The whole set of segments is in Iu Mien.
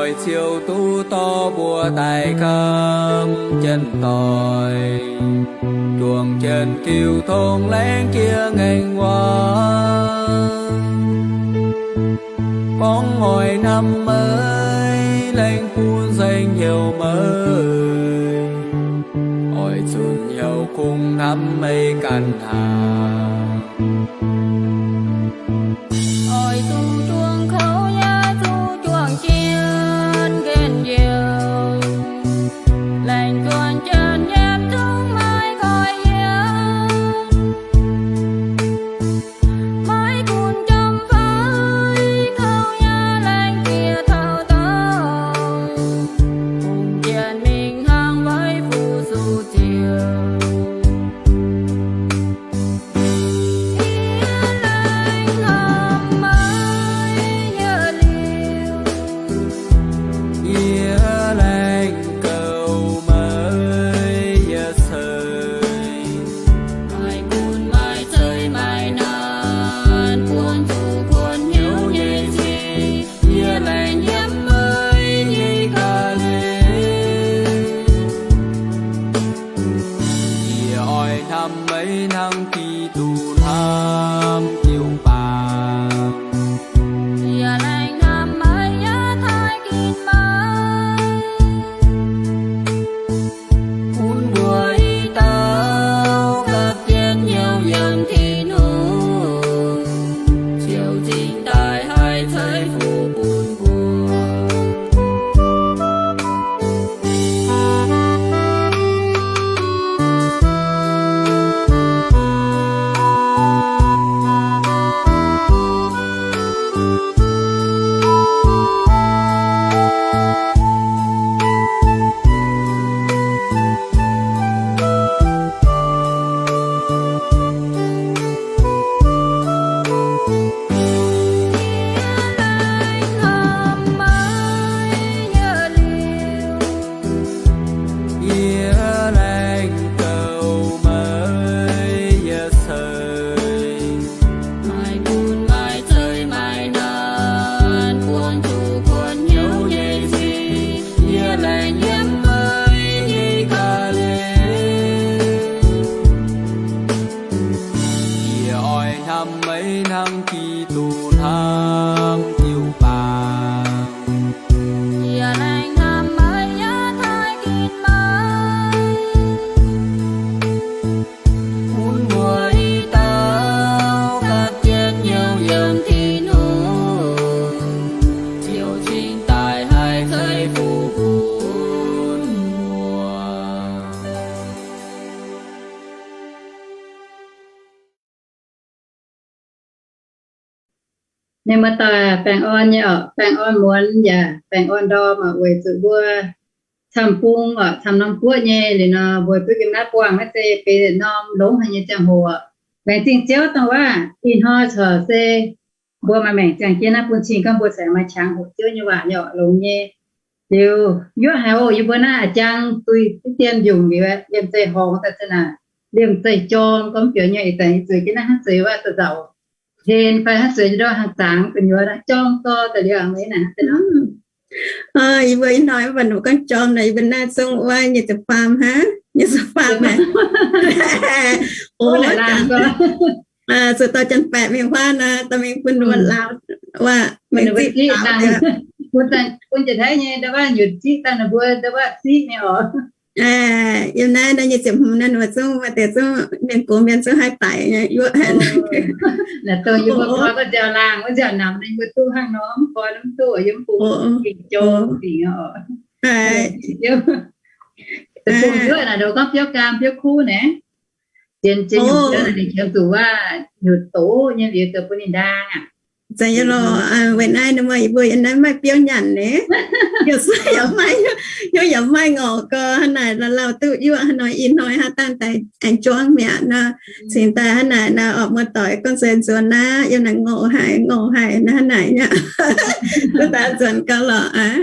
Ziouv duqv dorh mbuo daaih kamv jienv doic, juangc jienv diuh tong laengz jiex ngaengc waac. Gorngv oix hnamv meih, laengz bun nzengc hnyouv meih, oix zunc hnyouv kungx hnamv meih ganh hnangv. Oix zuqc juangc kouv yaac zuqc juangc jienv njien-youh, laengz juonc jienv yiem zungv maiv goix yiem. Maiv gunv jomc fai kouv yaac laengz jiex taux daauh, kungx jienv mingh hnangv weic fuqv zuqc ziouc. Yie laengz hnamv meih yietc liuz, yie laengz goux meih yietc seix. Maaih gunv maaih zeiz maaih naanc, buonv zuqc kuonx hnyouv nyei sic, yie laengz yiem meih nyei ga'hlen. Yie oix hnamv meih hnangv Giduc hnamv jiu-baang. Yie laengz hnamv meih yaac taaih ginv meih, bun mbuo i dauh gapv jienv hnyouv yiem Tin-Hungh, ziouc cingx daaih haih ceix fuqv bun mbuo. Yie laengz goux meih yietc seix. Maaih gunv maaih zeiz maaih naanc, buonv zuqc kuonx hnyouv nyei sic, yie laengz yiem meih nyei ga'hlen. Yie oix hnamv meih hnangv Giduc hnamv jiu-baang. Yie laengz hnamv meih yaac taaih ginv meih, bun mbuo i dauh gapv jienv hnyouv yiem Tin-Hungh, ziouc cingx daaih haih ceix fuqv bun mbuo. Mienh muoz-doic, baengh orn nyei orqc, baengh orn muonz yaac baengh orn ndorm oc, weic zuqc mbuo camv-bung oc, camv-norm guoqv nyei liuz nor, mbuo duqv yiem naaiv buangh naaiv se benx norm longx haic nyei ziangh hoc oc. Laengz zingh Ziouv dongh waac ih hnoi corc se mbuo maaih maengc ziangh jienv naaiv bun cing gorngv mbuo cingx maaih qangx hoqc Ziouv nyei waac nyei orqc, longx nyei. Liuz yuoqv haic oc, yie mbuo naaiv a'jang duih diqv dien mbiungc liuz, liemh zeih horngz daaih zinh naaic, liemh zeih jorm gorngv biaux nyei, ih zanc yie zueiz jienv naaiv hnangv zueiz waac da'nzauc hlen fai hnangv zueiz ndortv hnaangx zangx gu'nyuoz jorm dorh daaih liuz aqv, meih naaic hnangv deix nor. Yie mbuo ih hnoi mv baac ninh gorngv jorm naaic, yie mbuo naaiv zungv wuov nyei ziepc faam hnangv, nyei ziepc faam naaic. Zuqc dorh janx-baeqc mingh huaav naaic, dorh mingh bun wuov laauh, wuov mingh ziqv, bun janx-taiv nyei ndau wuov nyutc ziqv daaih ninh mbuo ndau wuov ziqv nyei oc. Yiem naaiv nor nyei ziepc hmz naaiv ninh mbuo zungv maaih deix zungv mienh gox mienh zungv haih daic nyei yuoqv haic. Naaic dongh yie mbuo koi gorngv nziaaux-laangh wuov nziaaux-namx ninh mbuo duqv hnangv nor, mv koi mv duqv, yiem bung ging-jou dingc oc. Deic-bung yuoqv naaic, ndoh gorngv biauv gaam biauv kuv naaic, zien zien nyungc biauv naaic ninh qiemx zuqc wuov nyutc doqc nyei liuz daaih bun ninh ndaang aqc. Zeiz nyei lorh. Weic naaiv ninh mbuo yie mbuo yiem naaiv maiv biauv nyanc nyei. Yaac suiv yaac maiv, yaac maiv ngorc gau hnangv naaic, lauh lauh duqv yuoqv hnangv nor, ih hnoi hnangv dangh daaih aengx juangv mi'aqv nor. Cingx daaih hnangv naaic nor, orqc, muoz-doic gorngv se nzuonx naaiv yiem naaic ngorc haic, ngorc haic naaiv hnangv naaic nyei. Duqv daaih nzuonx gau lorqc aqv.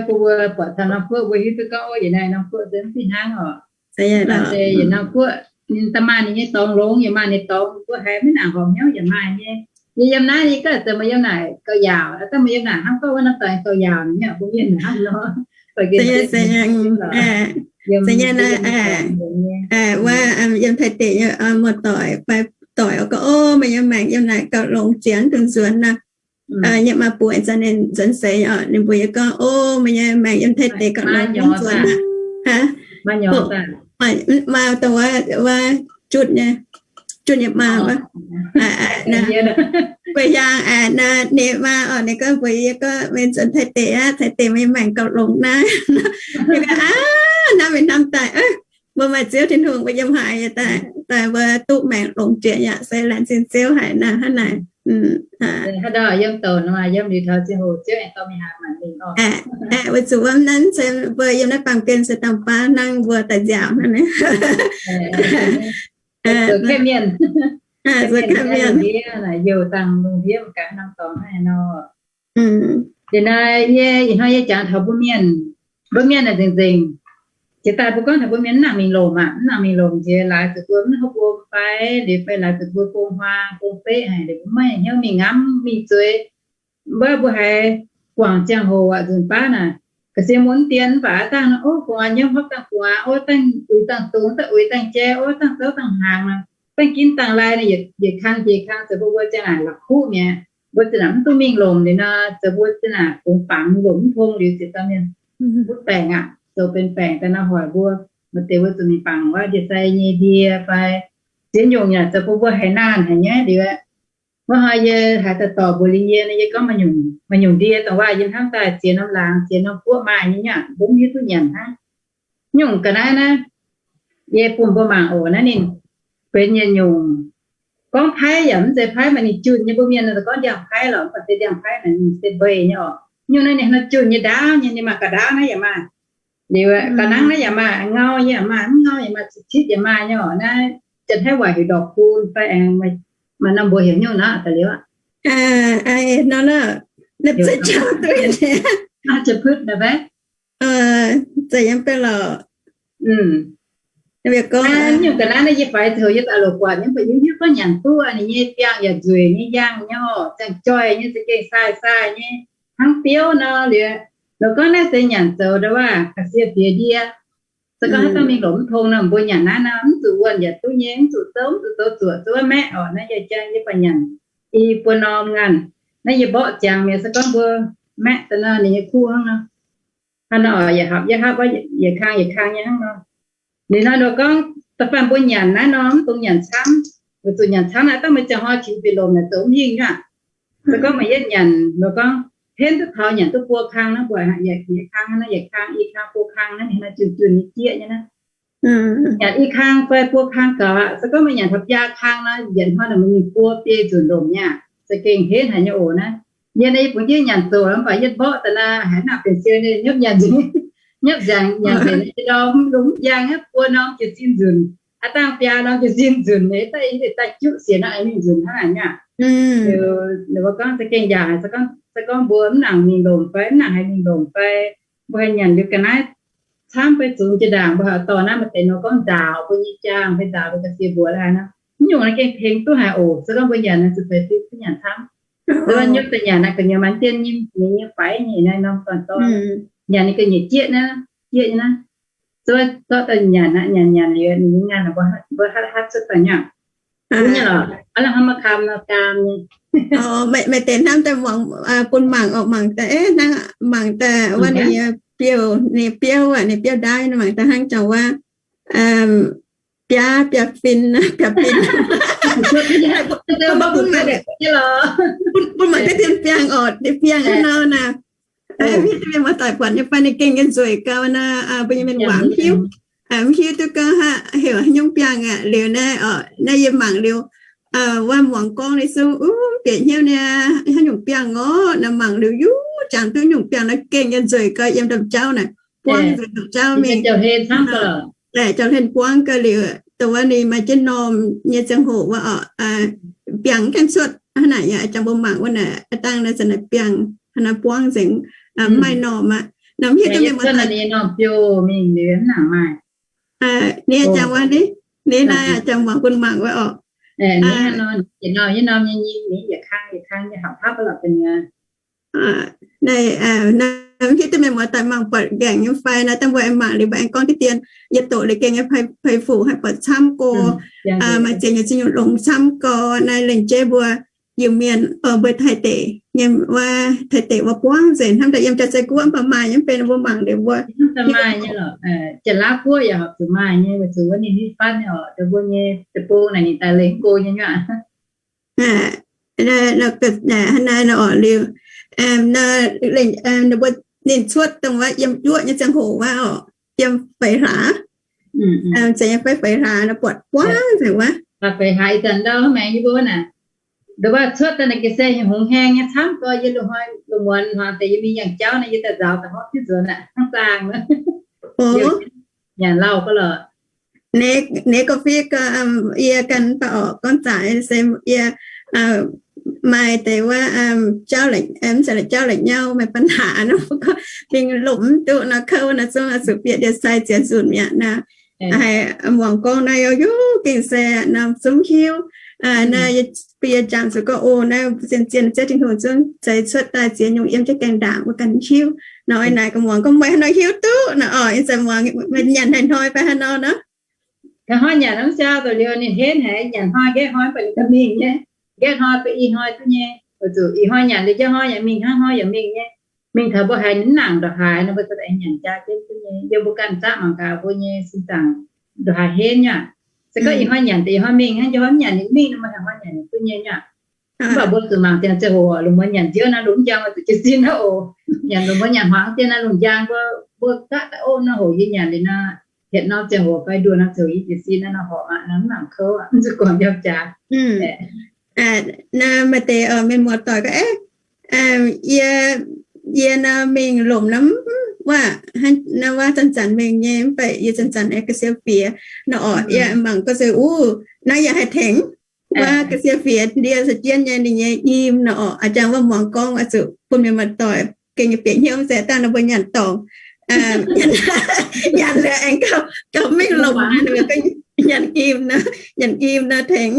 Bun mbuo buatc taux norm guoqv mbuo hiuv duqv gorngv, o, yietc naaiv norm guoqv se mv fih hnangv oc. Aa, se yietc norm guoqv ninh da'maaih ninh nyei dorngx longx, yaac maaih ninh dorngx guoqv haiz maiv nangc horpc hnyouv yaac maaih nyei. Yie yiem naaiv, yie ganh zoux maaih yiem naaic gauh yaauc, daaih maaih yiem naaic hnangv gorngv wuov norm doic gauh yaauc nyei, mbuo mienh hnangv nor. Za'gengh, wuov yiem Taiv deic nyei muoz-doic fai doic gorngv, o, meih nyei maengc yiem naaic gauh longx jiex dunh nzuonx nor. Yie maaih buoc zanc ninh nzuonx seix oc, ninh mbuox yie gorngv, o, meih nyei maengc yiem Taiv deic gauh longx dunh nzuonx nor. Maaih dongh wuov, wuov jutv nyei, jutv nyei maa wuov. Guei hiaang aeqv, naaiv ninh maa oc, ninh gorngv mbuox yie gorngv, meih nzuonx Taiv deic aqv, Taiv deic meih nyei maengc gauh longx naaiv. Yie gorngv, aav, hnamv mingh hnamv daaih, mbuo maaih Ziouv Tin-Hungh mbuo yiem haaix daaih, daaih mbuo duqv maengc longx jiex yaac se laengz zingh Ziouv haic naaiv hnangv naaic. Yiem douc nor, yiem liuz taux ziangh hoc Ziouv aengx dorh mingh haaix maanc mingh oc. Weic zuqc wuov naaiv se mbuo yiem naaiv baamh gen se dangh baav hnangv mbuo daaih nziaauc hnangv. Zoux mienh, zoux mienh, youh dangh lungh ndiev gaax norm dorngx hnangv nor. Liuz naaiv yie, ih hnoi yie jangx taux mbuo mienh, mbuo mienh naaic nzengc nzengc. Jiex daaih mbuo gorngv taux mbuo mienh mv nangc mingh lomc aqv, mv nangc mingh lomc nziex laaix zuqc mbuo mv hopv wuom fai liuz fai laaix zuqc mbuo gong huaang gong beqv haic, liuz mbuo maiv hnyouv mingh ngamv mingh zueiz. Mbuo, mbuo haiz guangc ziangh hoc aqv, nzunc baav naaic, ga'sie mun dien mv baac aav dangh nor, o, gu'nguaaz hnyouv hopv dangh gu'nguaaz, o, dangh uix dangh dungz, dangh uix dangh jai, o, dangh zouv dangh hnaangx nor, dangh ginv dangh lai nor, yietc kang jiex kang zoux mbuo mbuo ziang naaic la'kuqv mi'aqv. Mbuo ziang naaic mv duqv mingh lomc liuz nor, zoux mbuo ziang naaic bungx bangc lomc mv tong liuz ziex dauh mienh butv baengc aqv, zoux benx baengc daaih nor hoic mbuo. Maaih deix mbuo zuqc mingh bangc wuov ndie-sai nyei ndie fai ziex nyungc yaac zoux bun mbuo haiz naanh haic nyei liuz aqv. Wuov hnoi yie haiz daaih dorc mbuox liuz yie nor, yie gorngv maaih nyungc ndie dongh waac yie hnamv daaih ziex norm laangz, ziex norm guoqv maaih nyei nyungc, mbuo mv hiuv duqv nyanc hnangv. Nyungc ga'naaiv naaiv, yie bun mbuo mangc oc. Naaiv ninh benx yietc nyungc, gorngv paaiv yaac mv zeiz paaiv, maaih ninh junh nyei. Mbuo mienh nor gorngv ndiangx-paaiv lorqc, mv baac se ndiangx-paaiv naaic ninh se mbeix nyei oc. Nyungc naaiv ninh hnangv junh nyei ndaauv nyei, ninh maaih ga'ndaauv naaiv yaac maaih, liuz ga'nangv naaiv yaac maaih, ngau yaac maaih, mv ngau yaac maaih, citv yaac maaih nyei oc. Naaiv janx-taiv waac heuc ndorqc bun fai aengx maaih norm mbuox heuc nyungc nor da'liuz aqv. Nor, za'gengh beiv lorqc. Nyungc ga'naaiv naaiv yie faix ziouc yie daaih loc buatc nyei, mv baac yie mv hiuv gorngv nyanc duqv ninh nyei biangh yaac nzueic nyei, yangh nyei oc, ziangh joih nyei, za'gengh sai sai nyei, hnangv biouv nor liuz. Loz gorngv naaiv se nyanc zoux ndau wuov ga'sie fiex ndie. Se gorngv haaix dauh mingh lomc mv tong nor, mbuo nyanc naaiv nor mv zuqc wuonh yaac duqv nyei, mv zuqc zouv, mv zuqc zoux zuoqc, zuov maeqv oc. Naaiv yie jang yie baac nyanc i buo norm nganh. Naaiv yie mborqv ziangx mi'aqv, se gorngv mbuo maeqv daaih nor ninh nyei kuv hnangv nor. Hnangv nor yaac hapv, yie hapv yietc kang yietc kang nyei hnangv nor. Liuz nor, nor gorngv da'faanh mbuo nyanc naaiv nor mv dungx nyanc camv. Weic zuqc nyanc camv naaiv dangh meih ziangh hnoi qiex bieqc lomc naaic zoux mv hingh nyuav. Se gorngv meih yietv nyanc, nor gorngv henv duqv taux nyanc duqv buo kang naaiv, mbuo yietc kang naaiv, yietc kang, i kang, buo kang naaiv, ninh naaiv junh junh nyei jieqv nyei naaiv. Nyanc i kang fai buo kang gaux aqv. Se gorngv meih nyanc taux biaa kang nor, yietc hnoi naaic meih nyungc buo biei nzunc lomc nyei aqv. Za'gengh henv haic nyei oc naaiv. Yie naaiv yie bungx jienv nyanc zoqc, mv baac yietv mborqv daaih naaiv haiz hnangv benx siou nyei, nyopv nyanc nzunc, nyopv nziaangc nyanc nzengc, ndorm lungh mv jang aqv, buo norm jiez sin nzunc, aav dangh biaa norm jiez sin nzunc, daaih juqv sienx nor aengx mingh nzunc hnangv naaic nyei aqv. Liuz mbuo gorngv za'gengh yaac haiz, se gorngv mbuo mv nangc mingh lomc fai mv nangc haiz mingh lomc fai, mbuo haih nyanc liuz ga'naaiv camv fai zungx jiex ndaangc, mbuo haih dorh naaiv maaih deix nor gorngv nzaaux mbuo nyei jaang fai nzaaux mbuo ga'sie mbuox laaix nor, mv nyungc naaiv gengh tengx duqv haic oc. Se gorngv mbuo nyanc naaiv zuqc feix duqv nyanc camv. Se gorngv nyopv daaih nyanc naaiv gu'nyuoz maiv dienv nyim, ninh nyei faix nyei naaiv norm dorn-dorn. Nyanc ninh ga'nyiec jieqv naaiv, jieqv nyei naaiv. Se gorngv zorqv daaih nyanc aqv, nyanc nyanc liuz ninh nyei nganh mbuo hatv cuotv daaih nyei. Nyei lorqc, aav hnamv maiv kam nor gaam nyei. Maaih deix hnamv daaih muangx, bun mangc oc, mangc daaih, hnangv mangc daaih wuov ninh biouv, ninh biouv aqv, ninh biouv ndaauv mangc daaih hnangv jangx wuov biaa, biaa fin, biaa fin. Bun mangc deix dien biangh oc, deix biangh hnangv nor naaic. Mienh muoz-doic buatc nyei fai ninh gengh nyei nzueic gau nor, mbuo nyei mienh waac mv hiuv, mv hiuv duqv gorngv heuc haaix nyungc biangh aqv. Liuz naaiv oc, naaiv yie mangc liuz, wuov muangx gorngv ninh zungv mv bieqc hnyouv niaa, haaix nyungc biangh orqc. Naaiv mangc liuz yaac jangx duqv nyungc biangh naaiv gengh nyei nzueic gau, yiem domh jauv naaic, buangv nzueic domh jauv mingh. Jauv-hlen buangv gau liuz, dongh wuov ninh maaih jienv normh nyei ziangh hoc wuov oc, biangh mv gaengh cuotv hnangv naaic. Yaac jangx mbuo mangc wuov naaic, aav dangh naaiv zanc naaic biangh hnangv naaiv buangv nzengc, mv maaih normh aqv. Nor mv hiuv duqv mienh muoz-doic, ninh jangx wuov, ninh naaiv jangx muangx bun mangc wuov oc. nqaang nyei hauc hapv lorqc da'nyeic. Naaiv, naaiv hiuv duqv mienh muoz-doic mangc buatc nqaengc nyei fai naaiv, dangh mbuo aengx mangc liuz mbuo aengx gorngv diqv dien, yie doqc liuz gengh nyei fei fu haih buatc camv gorx, maaih ziex nyungc ziex nyungc longx camv gorx. Naaiv lengc jeiv mbuo Iu-Mienh, mbuo Taiv deic nyei wuov, Taiv deic wuov buangv nzengc, hnamv daaih yiem jaax zei guoqv mv baac maaih nyei mv benx, mbuo mangc liuz mbuo maaih nyei lorqc. Janx-Laauv guoqv yaac horpc zuqc maaih nyei, weic zuqc wuov ninh hitv fatv nyei oc, mbuo nyei deic-bung naaic ninh daaih lengh go nyei nyuav. Hnangv naaiv nor oc liuz, mbuo ninh cuotv dongh wuov yiem yuoqv nyei ziangh hoc wuov oc, yiem feix hlaax, zeiz nyei fai feix hlaax nor buatc buangv nzengc wuov. Feix hlaax ih zanc ndau maengx yie mbuo naaic, nduov wuov cuotv daaih naaic ga'sie hungx haeng nyei camv gorx, yie lungh hnoi lungh muonz hmuangx deix yie mingh yangh jauv naaic, yie daaih nzaaux daaih hopv jienv nzuonx aqv, hnangv zaangh nyanc lauh gorx lorqc. Naaiv gorqv-fiev gorx, yie ganh baac oc, gorngv zaqc se yie maaih deix wuov jauv, mv zeiz la'jauv la'nyauv maaih ปัญหา nor, gorngv mingh lomc mv duqv nor, kouv nor, zungv oix zuqc bieqc ndie-sai ziex nzunc mi'aqv nor. Haiz muangx gorngv naaiv youh gengh se nor zungv hiuv. Naaiv bun yie jangx zuqc gorngv, o, naaiv zien-zien zieqv Tin-Hungh zungv zeix cuotv daaih ziex nyungc yiem jienv gaengh ndaangc mbuo ganh hiuv nor. Naaic ga'muangx gorngv meih haaix nor hiuv duqv nor, oix zuqc muangx meih nyanc haaix hnoi fai haaix nor nor. Hnoi nyanc mv siau daaih liuz ninh henv haic, nyanc hnoi nqaeqv hnoi mv baac ninh ganh mingh nyei. Nqaeqv hnoi ba'gi hnoi duqv nyei. Weic zuqc ih hnoi nyanc liuz, nqaeqv hnoi yaac mingh, hnangv hnoi yaac mingh nyei. Mingh taux mbuo haiz ninh nangc ndongc haaix nor, mbuo za'gengh nyanc jaa jienv duqv nyei. Yiem mbuo ganh zaqv mangc gaax mbuo nyei sin zaangc ndongc haaix henv nyei. Se gorngv ih hnoi nyanc deix ih hnoi mingh hnangv, ih hnoi mv nyanc ninh mingh nor, mbuo haaix hnoi nyanc ninh duqv nyei nyei. Mv baac mbuo zuqc mangc ziangh ziangh hoc lungh muonz nyanc nziouv naaiv lungh njang, zuqc jiez sin naaiv oc. Nyanc lungh muonz nyanc hmuangx dien naaiv lungh njang, mbuo, mbuo gapv daaih ov, naaiv hoc yie nyanc liuz nor, hietc norm ziangh hoc fai nduoh norm ziangh hoc yie jiez sin naaiv nor horpc aqv, naaiv mv nangc kouv aqv, mv zuqc gorngv njang jaax. Naaiv maaih deix mienh muoz-doic gorngv, yie, yie nor mingh lomc nor, wuov, naaiv wuov zanc-zanc mingh nyei, mv baac yie zanc-zanc aengx ga'sie fiex nor oc. Yie mangc gorngv se, uv, naaiv yaac haih tengx wuov ga'sie fiex ndie se jienv nyei ninh nyei nyim nor oc. A'jangx wuov muangx gorngv oix zuqc bun mienh muoz-doic gengh nyei bieqc hnyouv se dangh nor mbuo nyanc dorngc, nyanc liuz aengx gauh mingh lomc, nyanc nyim nor, nyanc nyim nor tengx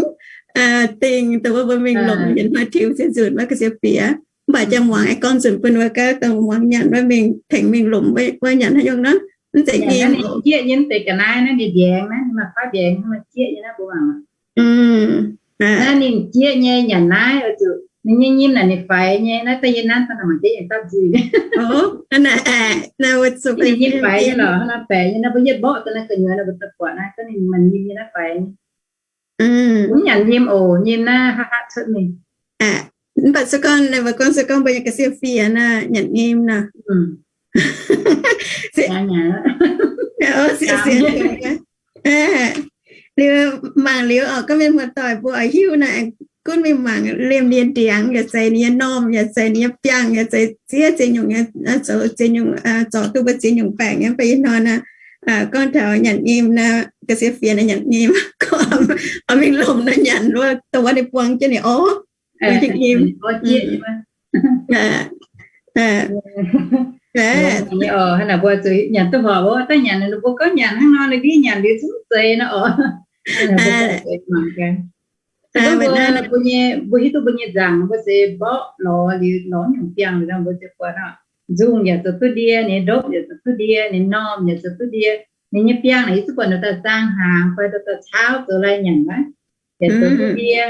dingh dongh wuov mbuo mingh lomc nor, yietc hnoi tiux ziex nzunc wuov ga'sie fiex. Mv baac jang muangx aengx gorngv nzunc bun wuov gaax, dongh muangx nyanc wuov mingh tengx mingh lomc wuov nyanc haaix nyungc nor, mv zeiz nyim. Jieqv nyei mv deix ga'naaiv naaiv, ninh mbiaengx naaiv, ninh maaih kuaaiv mbiaengx, ninh maaih jieqv nyei naaiv mbuo mangc. Naaiv ninh jieqv nyei nyanc naaiv, zuqc ninh nyei nyim naaic ninh faix nyei naaiv, daaih yie nanv daaih naaic mangc jieqv nyei dapv nzuih. Ninh nyim faix nyei lorqc, hnangv naaiv baeqc nyei naaiv, mbuo yietv mborqv daaih naaiv gu'nyuoz naaiv, mbuo daaih buatc naaiv gorngv ninh maaih nyim nyei naaiv faix nyei. Mv nyanc nyim oc, nyim naaiv haav haav cuotv mingh. Mv baac se gorngv, mbuo gorngv se gorngv mbuo nyei ga'sie fiex naaiv nyanc nyim nor. Liuz mangc liuz oc, gorngv mienh muoz-doic mbuo oix hiuv naaic, gunv mingh mangc liemh ninh nyei ndiangx yaac zeiz, ninh nyei normh yaac zeiz, ninh nyei biangh yaac zeiz, ziex ziex nyungc nyei, zoux ziex nyungc, zorc duqv mbuo ziex nyungc baengc nyei. Mv baac ih hnoi naaiv, gorngv taux nyanc nyim naaiv, ga'sie fiex naaiv nyanc nyim, gorngv oix mingh lomc naaiv nyanc wuov, dongh wuov ninh buang jienv ninh orv, buang jienv nyim. Hnangv naaic mbuo zuqc nyanc duqv horpc wuov, daaih nyanc ninh mbuo gorngv nyanc hnangv nor, ninh ndiev nyanc liuz zungv zeiz nor oc. Mbuo hiuv duqv mbuo nyei, mbuo hiuv duqv mbuo nyei nzaangc, mbuo se mborqv lorz liuz lorz nyungc biangh liuz nor, mbuo se buatc nor, nzungh yaac zoux duqv ndie, ninh ndopv yaac zoux duqv ndie, ninh normh yaac zoux duqv ndie. Ninh nyei biangh naaic yie zungv buatc nor daaih zaang hnaangx fai daaih caauv zoux lai nyanc aqv, yaac zoux duqv ndie.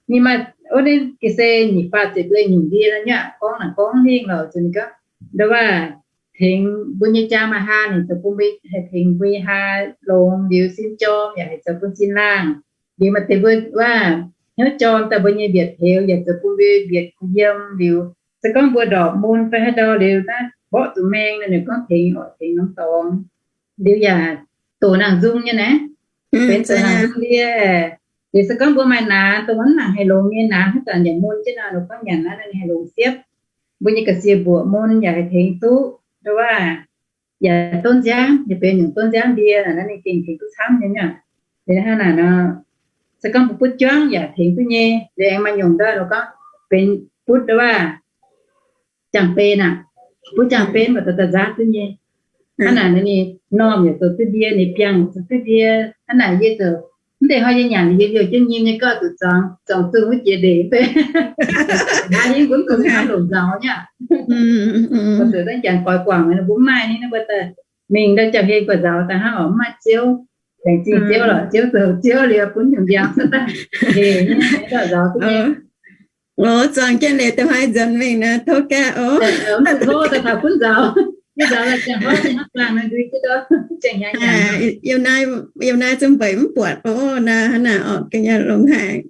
Ninh maaih, o, naaiv ga'sie nyic faah ziepc ndie nyungc ndie nor nyei aqv, gorngv naaic gorngv hingh lorqc, zuqc ninh gorngv, nduov waac, tengx mbuo nyei jaa maaih haa, ninh zoux bun mbuo haih tengx mbuo nyei haa longx liuz sin jorm yaac haih zoux bun sin laangh. Liuz maaih deix mbuo waac hnyouv jorm daaih mbuo nyei mbietc peux yaac zoux bun mbuo mbietc kuh yiem liuz. Se gorngv mbuo ndorpc mun fai haaix ndau liuz naaiv mborqv zuqc maeng nor, ninh gorngv tengx oc, tengx norm dorngx. Liuz yaac doqc nangc nzung nyei naaiv, benx doqc nangc nzung ndie. Liuz se gorngv mbuo maaih naanx dongh mv nangc haih longx nyei naanx, haaix zanc yaac mun jienv nor, ninh gorngv nyanc naaiv ninh haih longx siepv. Mbuo nyei ga'sie mbuoqc mun yaac haih tengx duqv, nduov waac, yaac donv nziaamv, yaac benx nyungc donv nziaamv ndie naaiv, ninh gengh tengx duqv camv nyei nyei. Liuz hnangv naaic nor, se gorngv mbuo butv juangv yaac tengx duqv nyei. Liuz aengx maaih nyungc ndau nor gorngv benx butv, nduov waac, jangx-ben aqv. Butv jangx-ben mbuo daaih daaih nzaatv duqv nyei. Hnangv naaic ninh normh yaac zoux duqv ndie, ninh biangh yaac zoux duqv ndie. Hnangv naaic yie zoux Mv deix hnoi yie nyanc yie youh jienv nyim nyei gauh zuqc zuangx, zuangx zungh wuov jiex ndeic. Hnangv yie mbuo mv zuqc hnangv longc nzauz nyei. Mbuo zuqc dangv janx goix guangc, mbuo mv maaih ni, mbuo daaih mingh ndau jauv-hlen buatc nzauz daaih hnangv oc, mv maaih ziouv. Laengz zingh ziouv lorqc, ziouv zoux ziouv liuz bun nyungc ndiangx cuotv daaih hec nyei, nzauz duqv nyei. O, zuangx jienv liuz da'haaix nzuonx mingh nor tov gaav oc. Mv zuqc tov daaih taux gunv nzauz. Yie nzauz daaih ziangh hoc nyei hnangv, laangh nor ndui jienv, ziangh hnyangx nyanc. Yiem naaiv, yiem naaiv zungv mbeix mv buatc oc. Naaiv hnangv naaic oc, ga'nyiec longx haic.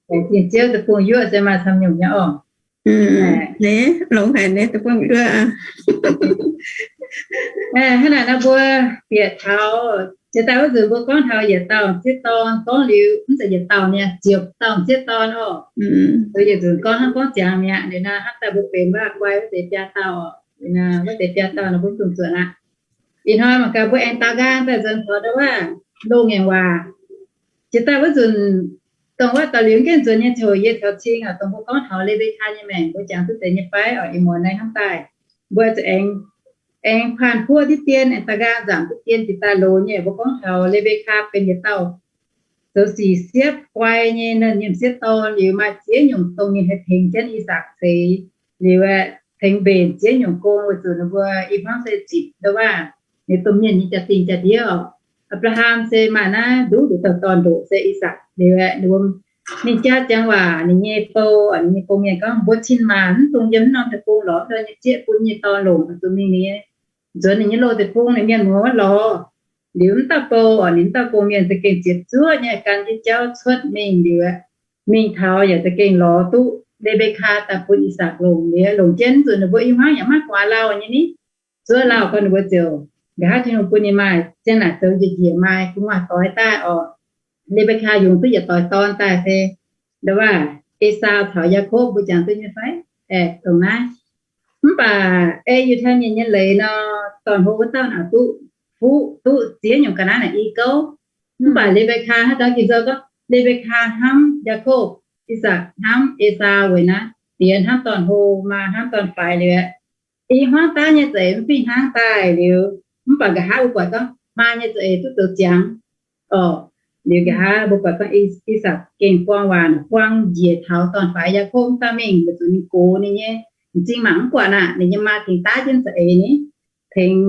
Laengz zingh ziouv, deic-bung-yuoqv se maaih camv nyungc nyei oc. Longx haic nyei, deic-bung-yuoqv. Hnangv naaic nor mbuo bieqc taux jiex daaih wuov nzunc mbuo gorngv taux yietc dauh m'sieqv dorn, gorngv liuz mv zeiz yietc dauh nyei, ziepc dauh m'sieqv dorn oc. Zoux yietc nzunc gorngv hnangv gorngv ziangx mi'aqv. Liuz naaiv hnamv daaih mbuo benx waac-guai wuov deix biaa dauh oc. Liuz naaiv wuov deix biaa dauh nor mbuo dungx zuotc aqv. Ih hnoi mangc gaax mbuo aengx daaux nqaang daaih nzuonx taux ndau wuov loz ngaengc waac. Jiex daaih wuov nzunc, dongh wuov daux liuz gengh nzuonx nyei ziouc yie taux cing oc, dongh mbuo gorngv taux Le^mbe^kaa nyei maengc mbuo jangx duqv deix nyei fai oc. Ih muonz naaiv hnamv daaih mbuo zuqc aengx, aengx kuanh huoqv diqv dien, aengx daaux nqaang nzamc diqv dien jiex daaih loz nyei. Mbuo gorngv taux Le^mbe^kaa benx yietc dauh zoux sic siepv guai nyei, ninh nyei m'sieqv dorn liuz maaih ziex nyungc dongh ninh haih tengx jienv I^sakc ceix liuz aeqv, tengx mbenc ziex nyungc gong weic zuqc ninh mbuo i hmuangv se zipc ndau wuov ninh domh mienh nyei jaa-dingh jaa-ndiev oc. Apc^laa^ham se maaih naaiv nduqc nduqc dauh dorn ndoqc se I^sakc liuz aeqv, ninh mbuo ninh jaa ziangx waac ninh nyei bou, ninh nyei gong-mienh gorngv mbuo cin maanc mv dungx yiem mv norm deic-bung lorz ndau nyei zieqv bun nyei dorn longc, zuqc mingh ninh nyei nzuonx ninh nyei loz deic-bung, ninh mienh muoz wuov lorz. Liuz mv dauh bou oc, ninh mv dauh gong-mienh za'gengh ziepc zuoqv nyei gan jienv jauv cuotv mingh liuz aeqv, mingh taux yaac za'gengh lorz duqv Le^mbe^kaa daaih bun I^sakc longc. Liuz longc jienv nzunc ninh mbuo i hmuangv yaac maiv guaax lauh nyei ni. Zuov lauh gau ninh mbuo ziouc nqa'haav Tin-Hungh bun ninh maaih ziang naaic zoux njiec njiec maaih gu'nguaaz doix daaih oc. Le^mbe^kaa yungz duqv yietc doix dorn daaih se ndau wuov Esaau caux Yaakopv mbuo jangx duqv nyei fai? Aeqv, dongh naaiv. Mv baac ei Yiutai Mienh nyei leiz nor, dorn-hlo wuov dauh naaic duqv fuqv duqv ziex nyungc ga'naaiv naaic i gouv. Mv baac Le^mbe^kaa hnangv dau Ging-Sou gorngv Le^mbe^kaa hnamv Yaakopv, I^sakc hnamv Esaau weic naaiv diex hnamv dorn-hlo, maa hnamv dorn-faix liuz aeqv, i hmuangv daav nyei za'eix mv fih hnangv daaih liuz, mv baac nqa'haav mbuo buatc gorngv maa nyei za'eix duqv zoux ziangx oc. Liuz nqa'haav mbuo buatc gorngv I^sakc gengh buang waac buang njiec taux dorn-faix Yaakopv mv dauh mingh weic zuqc ninh gox ninh nyei m'zing mangc mv buatc aqv. Ninh nyei maa tengx daav jienv za'eix ni, tengx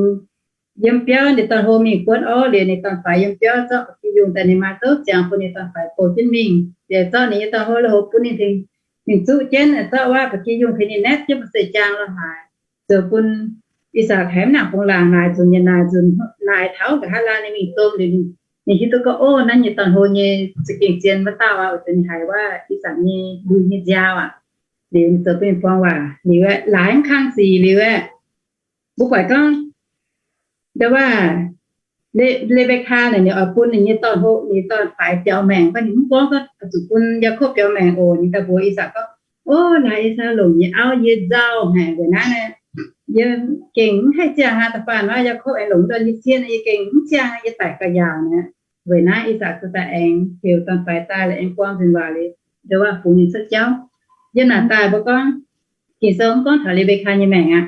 yiem biauv ninh dorn-hlo mingh buonv orv liuz, ninh dorn-faix yiem biauv zorqv ba'gi yungh daaih, ninh maa zouv ziangx bun ninh dorn-faix bouh jienv mingh. Liuz zorqv ninh nyei dorn-hlo lui-houx bun ninh tengx mingh zuqv jienv, zorqv wuov ba'gi yungh tengx ninh naetv jienv bun seix jaang lorh haaix, zoux bun I^sakc haiz mv nangc bungx laangc naaic nzunc nyanc naaic nzunc naaic taux nqa'haav laanh ninh mingh domh liuz, ninh hiuv duqv gorngv, ov, naaiv nyei dorn-hlo nyei za'gengh zien wuov dauh aqv, weic zuqc ninh haiz wuov I^sakc nyei lui nyei nziaaux aqv. Liuz ninh zoux bun ninh buang waac liuz aeqv, laaix mv kang sic liuz aeqv, mbuo buatc gorngv ndau wuov Le^mbe^kaa naaic ninh oix bun ninh nyei dorn-hlo, ninh dorn-faix biaux maengc, mv baac ninh mv gorngv zuqc bun Yaakopv biaux maengc oc. Ninh daaih mbuox I^sakc gorngv, ov, laaix Esaau longc nyei auv yie nzauh haic weic naaiv, yie gengh mv haih ziangh aqv. Da'faanh wuov Yaakopv aengx longc ndorn nyei sieqv, yie gengh mv ziangh, yie daic gauh yaauc naaic. Weic naaiv I^sakc ziouc daaih aengx heuc dorn-faix daaih la'aengx buang nzunc waac liuz, ndau wuov bungx ninh cuotv jauv. Yiem naaic daaih mbuo gorngv, Ging-Sou mv gorngv taux Le^mbe^kaa nyei maengc aqv.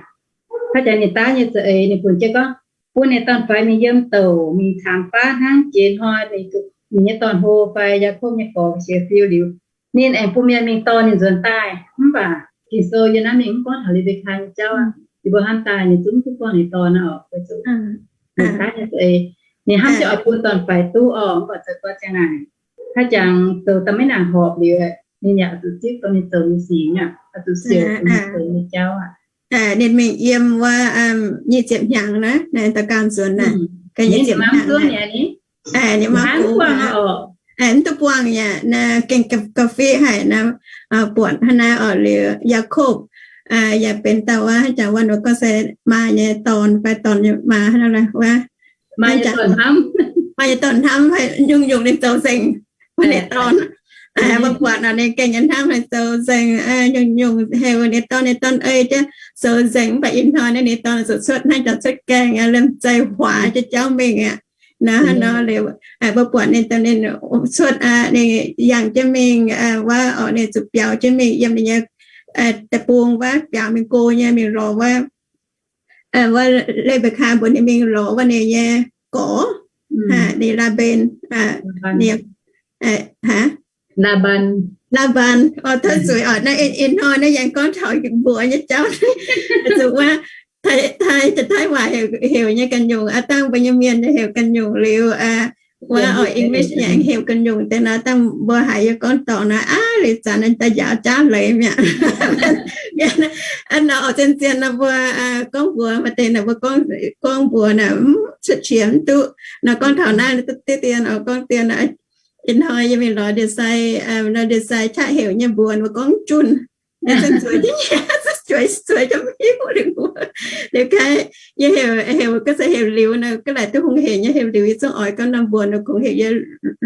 Haaix zanc ninh daav nyei za'eix ninh funx jienv gorngv, bun ninh dorn-faix mingh yiem douc mingh caamx baav hnangv. Jiex hnoi ninh nyei dorn-hlo fai Yaakopv nyei gorx siou fiu liuz, ninh aengx bun mienh mingh dorh ninh nzuonx daaih. Mv baac Ging-Sou yiem naaiv mingh mv gorngv taux Le^mbe^kaa nyei jauv aqv. Yie mbuo hnamv daaih ninh zungv duqv buangh ninh dorn aqv oc. Weic zuqc ninh daav nyei za'eix, ninh hnamv jienv oix bun dorn-faix duqv oc, mv baac zoux gau ziangh naaic, haaix zanc zoux daaih maiv nangc horpc liuz, ninh yaac zuqc zipv dongh ninh zoux nyei sic aqv, zuqc siouc dongh ninh zoux nyei jauv aqv. Ninh mingh yiem wuov nyic ziepc hnyangx naaiv, daux gaux nzuonx naaic, ga'nyiec ziepc hnyangx, ninh mv duqv buangh yaac naaiv gengh ga'fiev haic naaiv, buatc hnangv naaiv oc. Liuz Yaakopv yaac benx dauh wuov, haaix zanc wuov ninh gorngv se maa nyei dorn fai dorn nyei maa hnangv naaiv wuov, maa nyei dorn hnamv, maa nyei dorn hnamv haic, nyungc-nyungc ninh zoux nzengc bun ninh dorn. Mbuo buatc nor ninh gengh nyei hnamv haic, zoux nzengc, nyungc-nyungc heuc ninh dorn, ninh dorn ei jienv zoux nzengc. Mv baac ih hnoi naaiv ninh dorn zuqc cuotv hnangv, zuqc cuotv gaengh, liemh zeih huaax jienv jauv mingh aqv. Naaiv hnangv nor liuz, mbuo buatc ninh daaih ninh cuotv, ninh yangh jienv mingh wuov oc, ninh zuqc biaux jienv mingh yiem ninh nyei deic-bung wuov, biaux mingh go nyei mingh lorz wuov, wuov Le^mbe^kaa mbuox ninh mingh lorz wuov ninh nyei gorx. ninh Laa^mben, ninh, Laa^mban, Laa^mban. Oix tov zuiz oc, naaiv ih hnoi naaiv yaac gorngv taux mbuox nyei jauv. Zuqc wuov, Taiv, Taiv waac heuc nyei ganh nyungc, aav dangh mbuo nyei mienh nyei heuc ganh nyungc liuz, wuov oix English yaac heuc ganh nyungc deix nor, dangh mbuo haiz yie gorngv dorngc nor, aav, liuz zanc daaih njaaux jaav leiz mi'aqv. Aav, nor oix zien-zien nor mbuo gorngv mbuox maaih deix naaic, mbuo gorngv mbuox naaic mv cuotv qiex mv duqv. Nor gorngv taux naaiv diqv dien oc, gorngv dien, ih hnoi yie mingh lorz ndie-sai, ndie-sai qaqv heuc nyei mbuox, mbuo gorngv junh. Zueiz, zueiz, zueiz, liuz gaax, yie heuc, heuc ga'se heuc liuz nor, ga'laaic duqv hungh hec nyei heuc liuz, yie zungv oix gorngv norm mbuox nor kungx heuc yie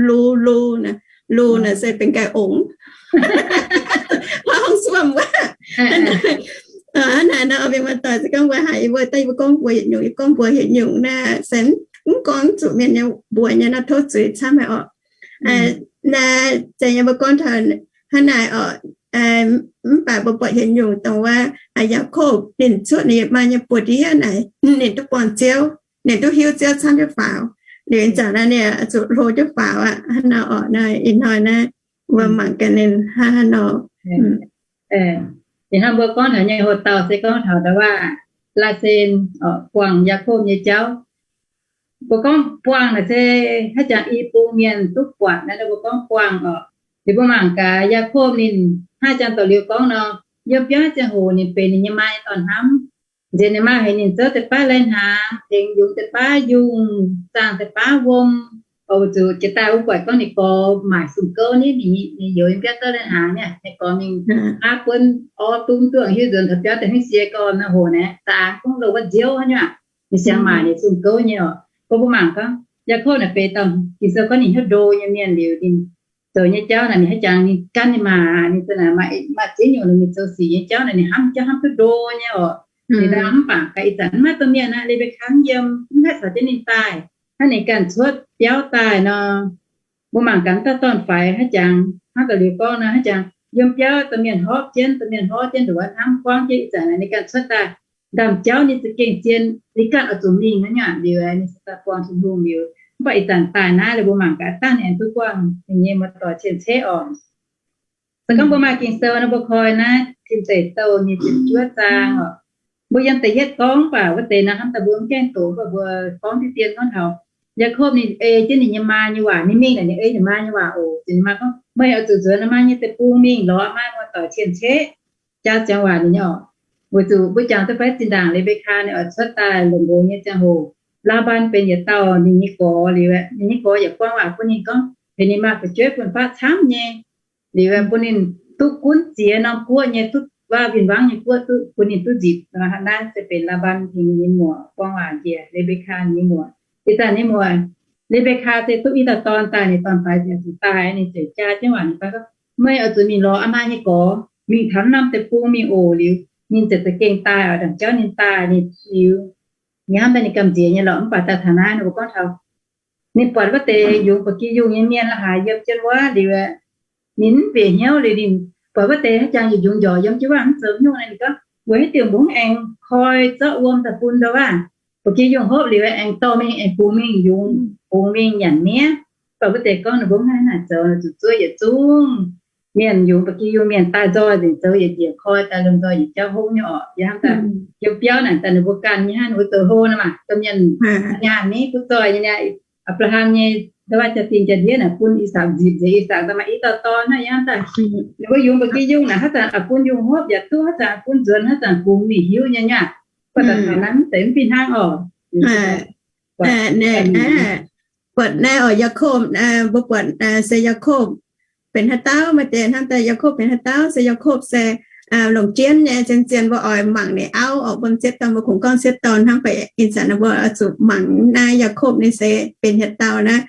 lu, lu naaic, lu naaic se benx ga'ong, hmuangv suomh wuov. Hnangv naaic nor, mienh muoz-doic se gorngv mbuo haiz yie mbuo daaih yie mbuo gorngv mbuox yietc nyungc, yie gorngv mbuox yietc nyungc naaic se mv gorngv zuqc mienh nyei mbuox nyei nor, tov zuiz camv haic oc. Naaiv zeiz nyei mbuo gorngv taux hnangv naaic oc. Mv baac mbuo buatc yietc nyungc dongh wuov Yaakopv ninh cuotv ninh maaih nyei buoz-ndiev naaic, ninh duqv buangh Ziouv, ninh duqv hiuv Ziouv camv jienv faaux. Liuz ih zanc naaiv ninh zuqc hlo jienv faaux aqv. Hnangv naaic oc, naaiv ih hnoi naaiv mbuo mangc gaax ninh hnangv haaix nor. Ih hnoi mbuo gorngv taux nyei hoc-dauh se gorngv taux ndau wuov laasen buangh Yaakopv nyei jauv. Mbuo gorngv buangh naaic se haaix jangx i bung mienh duqv buatc naaiv, mbuo gorngv buangh oc. Liuz mbuo mangc gaax Yaakopv ninh hnangv jangx doqc liuz gorngv nor, yiem biauv ziangh hoc ninh benx ninh nyei maa nyei dorn-hnamv. Nziex ninh maa heuc ninh zouv deix baav lai-hnaangx, tengx yungz deix baav yungh, zaangh deix baav wuom, oix zuqc jiex daaih wuov buatc gorngv ninh gorx maaic sung gouv nyei, ninh youz yiem biauv zouv lai-hnaangx nyei, ninh gorx mingh aav buonv orv dungv duqv hiuv nzuonx taux biauv daaih hmeiv sie gorn nor hoc naaic, za'gengh gorngv louh wuov nziouv hnangv nyei aqv. Ninh siang maaic ninh sung gouv nyei oc. Gorngv mbuo mangc gorngv Yaakopv naaic benx dauh Ging-Sou gorngv ninh hnyouv ndo nyei mienh liuz, ninh zoux nyei jauv naaic ninh haaix jangx ninh gan ninh maa, ninh za'naaic maaih ziex nyungc ninh zoux sic nyei jauv naaic ninh hnamv jauv hnamv duqv ndo nyei oc. Ninh daaih mv baac gaax ih zanc mv maaih domh mienh aqv, Le^mbe^kaa yiem mv haih caux jienv ninh daaih. Hnangv ninh ganh cuotv biauv daaih nor, mbuo mangc gaax dauh dorn-faix haaix jangx, hnangv doqc liuz gorngv nor, haaix jangx yiem biauv domh mienh horpc jienv, domh mienh horpc jienv nduqc hnamv buangv jienv ih zanc ninh ganh cuotv daaih. Ndaamv-jauv ninh za'gengh zien, ninh ganh oix zuqc mingh hnangv nyei aqv. Liuz ninh se daaih buangh Tin-Hungh liuz, mv baac ih zanc daaih naaiv liuz mbuo mangc gaax dangh ninh aengx duqv buangh ninh nyei muoz-doic cien-ceqv oc. Se gorngv mbuo maaih Ging-Sou nor, mbuo koi naaiv Tin Deic Douh nyei ziepc juov zaang oc. Mbuo yiem da'yietv gorngv baac wuov deix nor hnamv daaih mbuo mv gaengh doqc, mv baac mbuo gorngv diqv dien gorngv taux Yaakopv ninh ei jienv ninh nyei maa nyei waac, ninh mingh naaic ninh ei ninh maa nyei waac oc. Ninh maa gorngv, meih oix zuqc nzuonx maa nyei deic-bung mingh lorz maa muoz-doic cien-ceqv, jaa ziangx waac ninh nyei oc. Weic zuqc mbuo jangx duqv fai zinh ndaangc Le^mbe^kaa ninh oix cuotv daaih longc nqox nyei ziangh hoc, Laa^mban benx yietc dauh ninh nyei gorx liuz, ninh nyei gorx yaac buang waac bun ninh gorngv heuc ninh maaih fu'jueiv fun-faqv camv nyei. Liuz bun ninh duqv gunv ziex norm guoqv nyei, duqv waac win-wangv nyei guoqv duqv bun ninh duqv nzipc. Naaiv se benx Laa^mban tengx ninh nyei muoc buang waac njiec Le^mbe^kaa nyei muoc. Ih zanc nyei muoc, Le^mbe^kaa se duqv i dauh dorn daaih, ninh dorn-faix ziouc zuqc daaih, ninh ziouc jaa jienv waac ninh fai gorngv, meih oix zuqc mingh lorz aa maa nyei gorx, mingh taux norm deic-bung mingh oc. Liuz ninh ziouc za'gengh daaih oc, ndaamv-jauv ninh daaih, ninh liuz ninh hnamv daaih ninh gamh nziex nyei lorqc. Mv baac daaih taux naaiv nor mbuo gorngv taux ninh buatc wuov deix yungz ba'gi yungh nyei mienh la'haaix yiem jienv wuov liuz, ninh mv bieqc hnyouv liuz ninh buatc wuov deix haaix jangx yietc yungz njorc yiem jienv wuov mv zoux nyungc naaiv, ninh gorngv, weic haaix diuc mbuo mv aengx koi zorqv wuom daaih bun ndau wuov, ba'gi yungh hopv liuz aengx dorh mingh aengx bungx mingh yungz, bungx mingh nyanc mi'aqv. Mv baac wuov deix gorngv ninh mbuo mv haih naaic zoux, zuqc zuov yietc zungv mienh yungz ba'gi yungh mienh daaih nzoih nzengc, zoux yietc njiec koi daaih lomh nzoih yietc jauv hopv nyei orqc. Yie hnamv daaih yiem biauv naaic daaih ninh mbuo ganh nyei hnangv, ninh mbuo zoux hlo nor maah, domh mienh nyaanh ni kuv zoih nyei, Apc^laa^ham nyei ndau wuov jaa-dingh jaa-ndiev naaic bun I^sakc nzipc nzengc, I^sakc daaih maaih i dauh dorn hnangv. Yie hnamv daaih ninh mbuo yungz ba'gi yungh naaic haaix zanc oix bun yungh hopv yaac duqv, haaix zanc bun nzuonx, haaix zanc bungx mingh hiuv nyei nyei aqv. Mv baac daaih taux naaiv mv zeiz mv fih hnangv orqc. Buatc naaiv oc, Yaakopv, mbuo buatc se Yaakopv benx haaix dauh, maaih deix hnamv daaih Yaakopv benx haaix dauh. Se Yaakopv se longc jienv nyei. Zien-zien mbuo oix mangc ninh auv orqc, mbuo m'sieqv dorn, mbuo kungx gorngv m'sieqv dorn hnangv. Mv baac ih zanc mbuo oix zuqc mangc naaiv Yaakopv ninh se benx haaix dauh naaiv.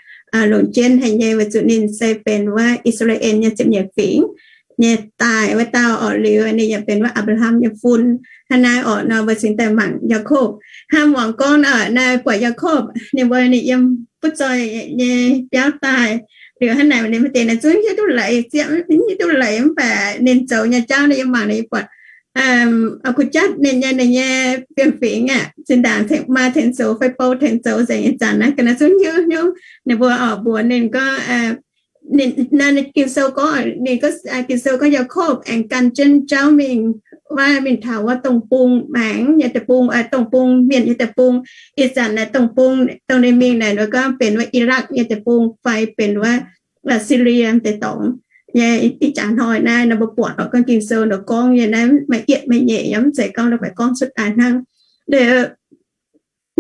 Longc jienv haic nyei, weic zuqc ninh se benx wuov I^saa^laa^en nyei ziepc nyeic fingx nyei daaih wuov dauh orqc. Liuz ninh yaac benx wuov Apc^laa^ham nyei fun. Hnangv naaiv orqc nor, mbuo cingx daaih mangc Yaakopv. Hnangv muangx gorngv naaiv, buatc Yaakopv ninh mbuo ninh yiem butv zoih nyei biauv daaih. Liuz hnangv naaic ninh maaih deix naaic zungv hiuv duqv leiz, ziepc hiuv duqv leiz, mv baac ninh zoux nyei jauv naaiv yie mangc naaic yie buatc Kuh jatv ninh nyei, ninh nyei fiem-fingx aeqv, zinh ndaangc maaih tengx zoux fai bou tengx zoux nzengc ih zanc naaiv ga'naaiv zungv hiuv hnyouv ninh mbuo oc mbuox ninh gorngv, ninh, Ging-Sou gorngv, ninh, Ging-Sou gorngv Yaakopv aengx gan jienv jauv mingh, wuov mingh taux wuov dongh bung maengx nyei deic-bung, dongh bung mienh nyei deic-bung. Ih zanc naaic dongh bung, dongh ninh mingh naaic nor gorngv benx wuov I^lakv nyei deic-bung fai benx wuov Silie deic-dorngx nyei. Ih jaax hnoi naaiv nor mbuo buatc oc, gorngv Ging-Sou nor gorngv nyei naaiv maaih yietv maaih nyeic, yaac mv zeiz gorngv la'baeqc gorngv cuotv daaih hnangv.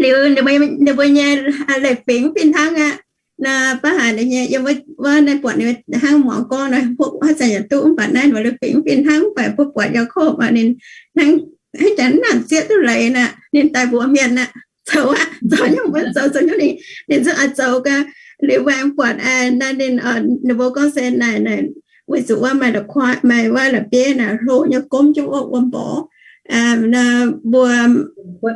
Liuz ninh mbuo nyei leiz-fingx fih hnangv aqv. Naaiv baav haic nyei, yiem wuov naaiv buatc ninh hnangv muangx gorngv naaiv, haaix zanc yaac duqv, mv baac naaiv ninh leiz-fingx fih hnangv. Mv baac mbuo buatc Yaakopv aqv, ninh hnangv, hnangv jaax mv nangc zieqv duqv leiz aqv. Ninh daaih mbuox mienh aqv, zoux aqv, zoux nyungc mbuo zoux, zoux nyungc ninh, ninh zungv oix zoux gaax. Liuz mbuo aengx buatc naaiv ninh, ninh mbuo gorngv se naaic, weic zuqc wuov maaih la'kuaaiv, maaih wuov la'bieiv naaic hlo nyei gomv jienv wuov wuom mborqv. Mbuo,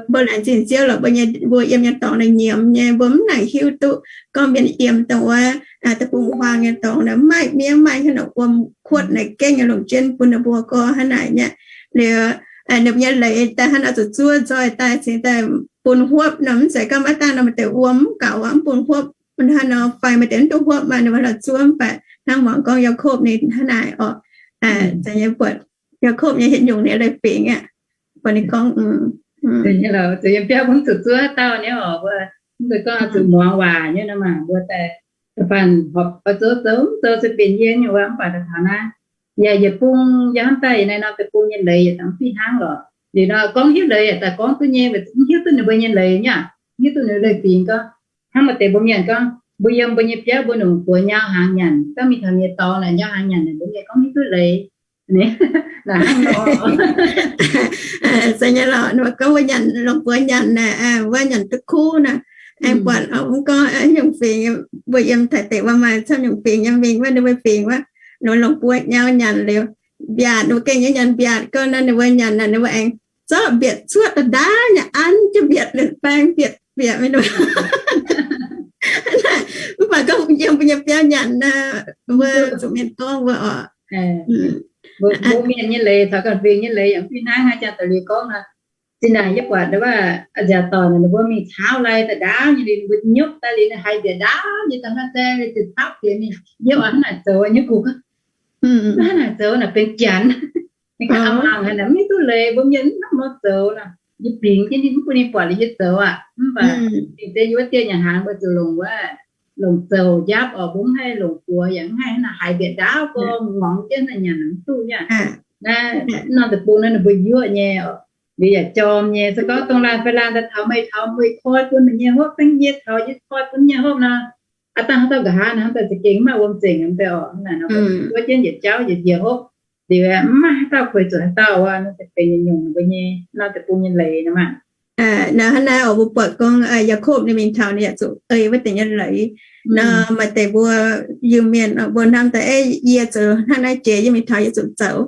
mbuo laengz zingh Ziouv lorqc, mbuo nyei, mbuo yiem nyei dorngx naaic nyiemz nyei, mbuo mv nangc hiuv duqv gorngv mienh yiem dongh wuov deic-bung huaang nyei dorngx naaic mv maaih miev, mv maaih haaix norm wuom kuotv naaic gengh nyei longc jienv bun ninh mbuo gorngv hnangv naaic nyei. Liuz ninh mbuo nyei leiz daaih hnangv nor zuqc zuov nzoih daaih cingx daaih bun huopv nor, mv zeiz gorngv maiv dangh nor maaih deix wuom mv gaux aqv, mv bun huopv, hnangv nor fai maaih deix mv duqv huopv maah, ninh mbuo la'zuov. Mv baac hnangv muangx gorngv Yaakopv ninh hnangv naaic oc, za'gengh buatc Yaakopv nyei hinc nyungc ninh leiz-fingx aqv. Buatc ninh gorngv, zuqc yiem biauv mv zuqc zuov dauh nyei oc, mbuo mv zeiz gorngv zuqc muangx waac nyei nor maah, mbuo daaih da'faanh horpc oix zoux zoux mv zoux se benx yie nyei wuov, mv baac daaih taux naaiv yaac yietc bung yaac hnamv daaih yaac naaiv norm deic-bung nyei leiz yaac dangh fih hnangv lorqc. Liuz nor gorngv hiuv leiz yaac daaih gorngv duqv nyei, mv hiuv duqv ninh mbuo nyei leiz nyei, hiuv duqv ninh leiz-fingx gorngv, hnangv maaih deix mbuo mienh gorngv mbuo yiem mbuo nyei biauv mbuo longc buoz nyau hnaangx nyanc, gorngv mingh taux nyei dorngx naaic nyau hnaangx nyanc, mbuo mienh gorngv mv hiuv duqv leiz. Se nyei lorqc, gorngv mbuo nyanc, longc buoz nyanc naaic, wuov nyanc duqv kuv naaic, aengx buatc mv gorngv nyungc fingx, mbuo yiem Taiv deic wuov maaih camv nyungc fingx nyei mingh wuov, ninh mbuo fingx wuov, ninh mbuo longc buoz nyau nyanc liuz, mbiaatc, ninh mbuo gengh nyei nyanc mbiaatc gorngv naaiv ninh mbuo nyanc naaic ninh mbuo aengx zorqv mbiaetc cuotv daaih ndaauv nyei an jienv mbiaetc liuz baeng mbiaetc mbiaetc mingh. Mv baac gorngv yiem mbuo nyei biauv nyanc naaic, mbuo zuqc mienh gorngv mbuo oc. Mbuo mienh nyei leiz caux ganh fingx nyei leiz yaac fih hnangv. Hnangv jangx daaih liuz gorngv nor, zinh ndaangc yie buatc wuov nziaauc doic naaic ninh mbuo mingh caauv lai daaih ndaauv nyei liuz, ninh mbuo nyopv daaih liuz ninh haiz mbiaetc ndaauv nyei daaih hnangv daaih, ninh ziouc tapv bieqc mingh yiem hnangv naaic zoux nyei. Gu'nyuoz hnangv naaic zoux naaic benx janx. Ninh ganh mangc haic naaic mv hiuv duqv leiz, mbuo mienh mv hnangv nor zoux naaic. Yie bingx jienv ninh mv bun ninh buatc liuz yie zoux aqv. Mv baac dingc deix yie wuov dieh nyanc hnaangx mbuo zuqc longc wuov, longc zoux njapv oc, mbuo mv haih longc buoz yaac mv haih hnangv naaic haiz mbiaetc ndaauv gorngv muangx jienv naaic nyanc mv duqv nyei. Naaiv norm deic-bung naaiv ninh mbuo yuoqv nyei oc, liuz yaac jorm nyei. Se gorngv dongh laanh fai laanh daaih taux meih taux meih koi bun meih nyei hopv, dangh yie taux yie koi bun nyei hopv nor, aav dangh haaix dauh nqa'haav naaic hnamv daaih za'gengh mv maaih wuom zengc daaih oc. Hnangv naaic nor, zuov jienv yietc jauv yietc njiec hopv, liuz mv maaih haaix dauh kueih zuqc haaix dauh wuov, naaiv se benx yietc nyungc mbuo nyei norm deic-bung nyei leiz nor maah. Naaiv hnangv naaiv oc, mbuo buatc gorngv Yaakopv ninh mingh taux ninh yaac zuqc ei wuov deix nyei leiz. Nor maaih deix mbuo Iu-Mienh mbuo hnamv daaih, yie zoux hnangv naaiv jiex yie mingh taux yie zuqc zoux.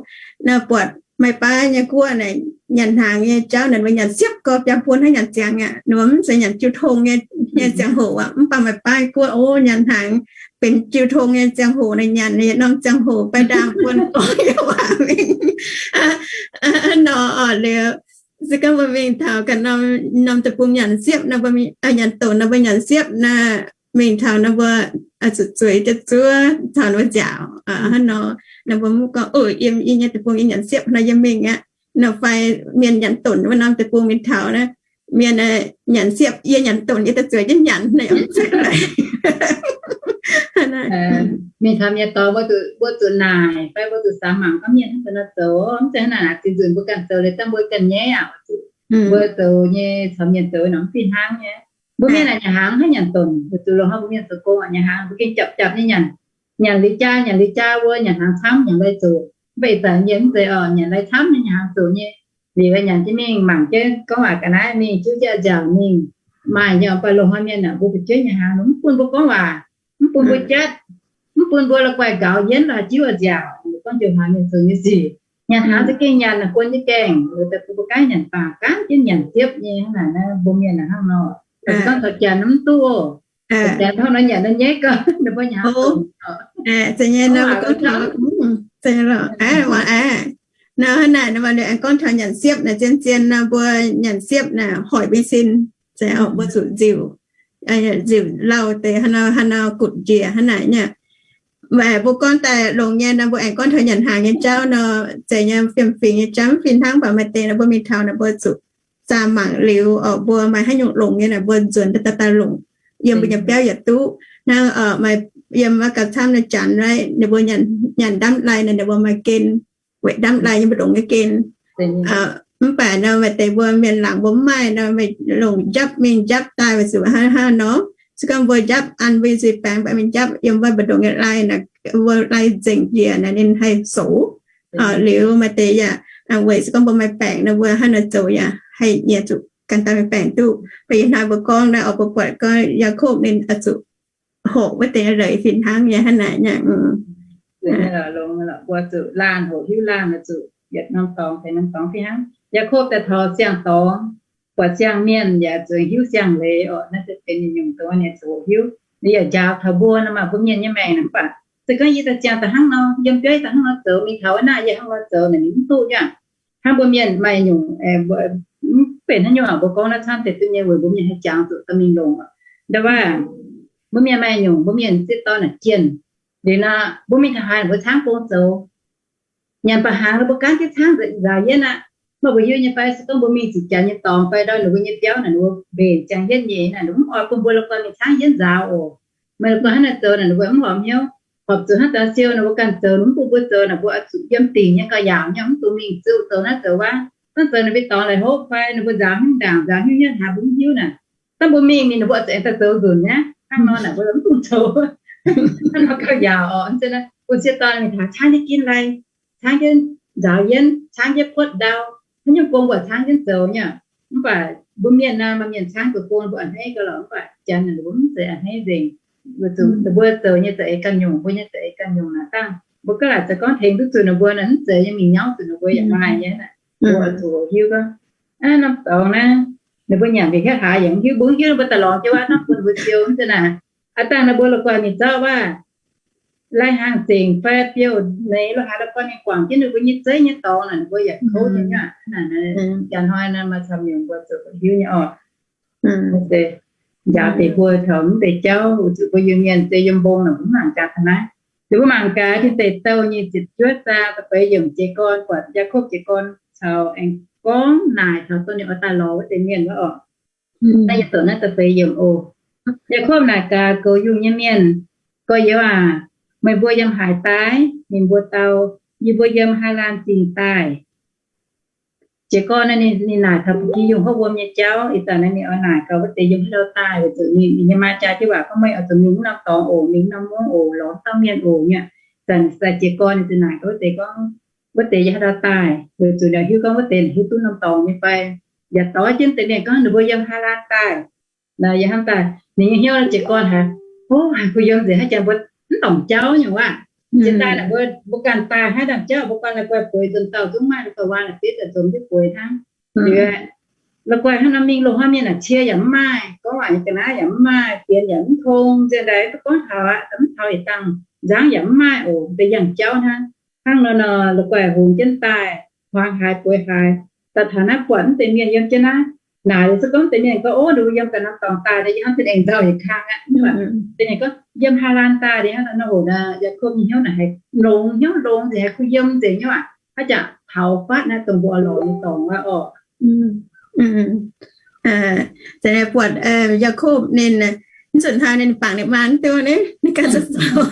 Nor buatc maaih-baaix nyei guoqv naaic nyanc hnaangx nyei jauv naaic mbuo nyanc siepv gorx biaa buon hnangv nyanc ziangx aqv. Ninh mbuo mv zeiz nyanc jiu tong nyei, nyei ziangh hoc aqv. Mv baac maaih-baaix guoqv o nyanc hnaangx benx jiu tong nyei ziangh hoc naaic nyanc, yietc norm ziangh hoc baih ndaangc buon gorx yaac waac mingh. Nor oc, liuz se gorngv mbuo mingh taux ganh norm deic-bung nyanc siepv nor, mbuo nyanc donx nor mbuo nyanc siepv naaic, mingh taux nor mbuo zuqc zueiz jienv zuov taux ninh mbuo nziaauc. Hnangv nor, nor mbuo mv gorngv, o, yiem yie nyei deic-bung yie nyanc siepv nor yie mingh aqv. Nor fai mienh nyanc donx wuov norm deic-bung mingh taux naaiv, mienh nyanc siepv yie nyanc donx yie daaih zueiz jienv nyanc naaic. Mingh taux mienh dorngx mbuo zuqc naaic fai mbuo zuqc samx mangc gorngv mienh hnangv haaix nor zoux, mv zeiz hnangv naaic, zinh nzunc mbuo ganh zoux liuz dangh mbuo ganh nyaiv aqv. Mbuo zoux nyei caux mienh zoux nor mv fih hnangv nyei. Mbuo mienh naaic nyanc hnaangx hnangv nyanc donx, weic zuqc loz-hnoi mbuo mienh zoux gong aqv, nyanc hnaangx mbuo gengh japc japc nyei nyanc. Nyanc liuz jaa, nyanc liuz jaa wuov nyanc hnaangx camv, nyanc lai zoqc. Mv baac ih zanc mienh mv zeiz oc, nyanc lai camv nyei, nyanc hnaangx zoqc nyei. Liuz nyanc jienv mingh mangc jienv gorngv waac ga'naaiv mingh, juv jienv nziaauc mingh. Maaih nyei oc, mv baac loz-hnoi mienh aah, mbuo fu'jueiv nyanc hnaangx mv bun mbuo gorngv waac, mv bun mbuo jatv, mv bun mbuo la'guaih gaux yienv la'jiuv nziaauc, gorngv njoux hnaangx mienh zoux nyei sic. Nyanc hnaangx za'gengh nyanc, guon nyei gaengh, daaih bun mbuo gaanv nyanc baac gaanv jienv nyanc siepv nyei hnangv naaic. Mbuo mienh hnangv nor, se gorngv taux janx mv duqv oc. Janx hnangv nor nyanc nor nyaiv gau, ninh mbuo nyanc hnaangx zoqc. Zeiz nyei nor, gorngv taux, zeiz nyei lorqc, aav, Nor hnangv naaic nor maaih liuz aengx gorngv taux nyanc siepv naaic, zien-zien nor mbuo nyanc siepv naaic hoic mbuo nyei sin, mbuo zuqc nziuc, nziuc lauh deix hnangv nor, hnangv nor gutv njiec hnangv naaic nyei. Mv baac mbuo gorngv daaih longx nyei nor, mbuo aengx gorngv taux nyanc hnaangx nyei jauv nor, zeiz nyei fiem-fingx nyei jauv, fih hnangv baac maaih deix nor mbuo mingh taux naaic mbuo zuqc zaah mangc liuz orqc, mbuo maaih haaix nyungc longx nyei naaic mbuo nzuonx daaih daaih longc, yiem mbuo nyei biauv yietc duqv. Hnangv maaih yiem wuov gauh camv nyei janx, ninh mbuo nyanc ndamv lai naaic, ninh mbuo maaih gen, weic ndamv lai nyei mbu'ndongx nyei gen. Mv baac nor maaih deix mbuo mienh laangc mbuo mv maaih nor, longc njapv mingh njapv daaih weic zuqc hnangv haaix nor, se gorngv mbuo njapv an mbuo nyei nzuih baengx mv baac mingh njapv yiem wuov mbu'ndongx nyei lai naaic, wuov lai nzengc njiec naaic ninh haih soux. Liuz maaih deix yaac weic se gorngv mbuo maaih baengc nor mbuo hnangv naaic zoux yaac haih nyiex zuqc ganh daaih maaih baengc duqv. Mv baac ih hnoi mbuo gorngv naaic orqc, mbuo buatc gorngv Yaakopv ninh oix zuqc horpc wuov deix leiz fih hnangv nyei hnangv naaic nyei. Mbuo zuqc laanh hoqc hiuv laanh, zuqc yietc norm dorngx tengx norm dorngx fih hnangv. Yaakopv daaih taux siang-dorngx, buatc siang-mienh yaac zuqc hiuv siang-leiz orqc. Naaiv se benx nyungc dongh ninh zuqc hoqc hiuv. Ninh yaac njaaux taux mbuo nor maah, mbuo mienh nyei maengc naaic mv baac se gorngv yie daaih ziangh daaih hnangv nor, yiem biauv daaih hnangv nor zoux, mingh taux wuov naaiv yie hnangv nor zoux naaic, ninh mv duqv nyei. Hnangv mbuo mienh maaih nyungc, mv benx haaix nyungc, mbuo gorngv naaiv camv deix duqv nyei weic mbuo mienh haih jangx zuqc dorh mingh longc. Nda wuov, mbuo mienh maaih nyungc, mbuo mienh sieqv dorn naaic jienh. Liuz nor mbuo mingh taux haaix mbuo caangv gong zoux. Nyanc ba'hnaangx nor mbuo gaanv jienv caangv nzaaux yienv aqv. Maaih mbuo hiuv nyei fai se gorngv mbuo mingh zuqc janx nyei dorngx fai ndau ninh mbuo nyei biauv naaic, ninh mbuo mbenc ziangh yienv nyei naaic, ninh mbuo mv oix bun mbuo la'guaih mingh caangv yienv nzaaux oc. Meih la'guaih hnangv naaic zoux naaic, ninh mbuo mv horpc hnyouv. Horpc zuqc hnangv daaih siou ninh mbuo ganh zoux, ninh mv bun mbuo zoux naaic, mbuo oix zuqc yiem dingc nyei gauh yaauc nyei, mv dungx mingh zuqc zoux naaiv zoux wuov. Hnangv zoux ninh mbuo dorngx la'hopv fai ninh mbuo nzaaux hnyouv ndaangc, nzaaux hnyouv yienv hlaax mbuo mv hiuv naaic. Dangh mbuo mingh ninh mbuo zuqc aengx daaih zoux nzunc nyei. Hnangv nor naaic mbuo mv dungx zoux. Hnangv nor gauh yaauc oc. Hnangv nor bun sieqv dorn mingh taux caangv jienv ginv lai, caangv jienv nzaaux yienv, caangv jienv puotv ndau, haaix nyungc gong mbuo caangv jienv zoux nyei. Mv baac mbuo mienh naaic, maaih mienh caangv zoux gong mbuo a'hneiv gauh lorqc, mv baac janx ninh mbuo mv zeiz a'hneiv nzengc. Weic zuqc ninh mbuo zoux nyei za'eix ganh nyungc, mbuo nyei za'eix ganh nyungc naaic dangh. Mbuo gaav laaic zoux gorngv tengx duqv zuqc ninh mbuo naaic mv zeiz nyei, mingh nyauv zuqc ninh mbuo yaac maaih nyei. Mbuo zuqc hiuv gorngv, aa, norm dorngx naaiv ninh mbuo nyanc nqa'haav yaac mv hiuv, mbuo mv hiuv, ninh mbuo daaih lorz jienv wuov norm bun ninh mbuo siou mv zeiz naaic. Aa, dangh ninh mbuo la'guaih mingh zorqv wuov lai-hnaangx zengc fai biouv-neix lo haaix la'guaih mingh guangc jienv ninh mbuo nyei zeiv nyei dorngx naaic, ninh mbuo yaac kouv nyei aqv. Jaax hnoi naaiv maaih camv nyungc mbuo zuqc hiuv nyei orqc. Njaaux deix mbuo taux mv deix jauv, weic zuqc mbuo Iu-Mienh se yiem mbong naaic mbuo mv mangc gaax taux naaiv. Liuz mbuo mangc gaax Tin Deic Douh nyei ziepc juov zaang da'feix yiemc jiez gorn, buatc Yaakopv jiez gorn caux aengx gorngv naaic taux dongh ninh oix daaih lorz wuov deix mienh wuov orqc. Naaiv yie doqc naaiv da'feix yiemc oc. Yaakopv naaic gaax goux yungh nyei mienh, Gorx-youz aac, meih mbuo yiem haaix daaih? Ninh mbuo dau, Yie mbuo yiem Haalaan Zingh daaih. Jiez gorn naaiv ninh naaic taux ba'gi yungh hopv wuom nyei jauv. Ih zanc naaiv ninh oix naaic gaax wuov deix yiem haaix ndau daaih, weic zuqc ninh nyei maa jaa jienv waac gorngv, Meih oix zuqc mingh wuov norm dorngx oc, mingh norm mungv oc, lorz dauh mienh oc nyei. Zanc sai jiez gorn ninh ziouc naaic gaax wuov deix gorngv, Wuov deix yiem haaix ndau daaih? Weic zuqc ninh hiuv gorngv wuov deix naaic hiuv duqv norm dorngx nyei fai. Yaac dorh jienv deix mienh gorngv ninh mbuo yiem Haalaan daaih. Naaic yiem hnangv daaih ninh nyei hnyouv jiez gorn haic, O, haiz kuh yiem nzengc, haaix jangx mbuo mv dorngc jauv nyei waac. Jiex daaih naaic mbuo, mbuo ganh daaih haaix ndaamv jauv, mbuo ganh la'guaih bueix nzuonx dauh zungv maaih, la'guaih waan naaic bieiv daaih nzuonx jienv bueix hnangv. Liuz la'guaih hnangv nor mingh loz-hnoi mienh naaic cie yaac mv maaih, gorngv waac nyei ga'naaiv yaac mv maaih, bienx yaac mv tong, nzengc daaih mv gorngv taux aqv, mv taux yietc dangh nzangv yaac mv maaih oc, deix yangh jauv hnangv. Hnangv nor nor la'guaih hungx jienv daaih, hmuangx haaix bueix haaix, daaih taux naaiv buatc mv deix mienh yiem jienv naaiv. Naaic se gorngv deix mienh gorngv, Ov, ninh mbuo yiem ganh norm dorngx daaih, yie hnamv za'gengh nzauh yietc kang aqv. Ninh mbuo gorngv yiem Haalaan daaih, ninh hnangv nor hoc naaic, Yaakopv nyei hnyouv naaic haiz longx hnyouv longx nzengc, haiz kuh yiem nzengc nyei waac, haaix jangx taux fatv naaiv dongh mbuo oix lorz nyei dorngx wuov orqc. Buatc Yaakopv ninh, mv zuqc hnoi ninh bangc ninh maa mv duqv, ninh ganh zoux zoux,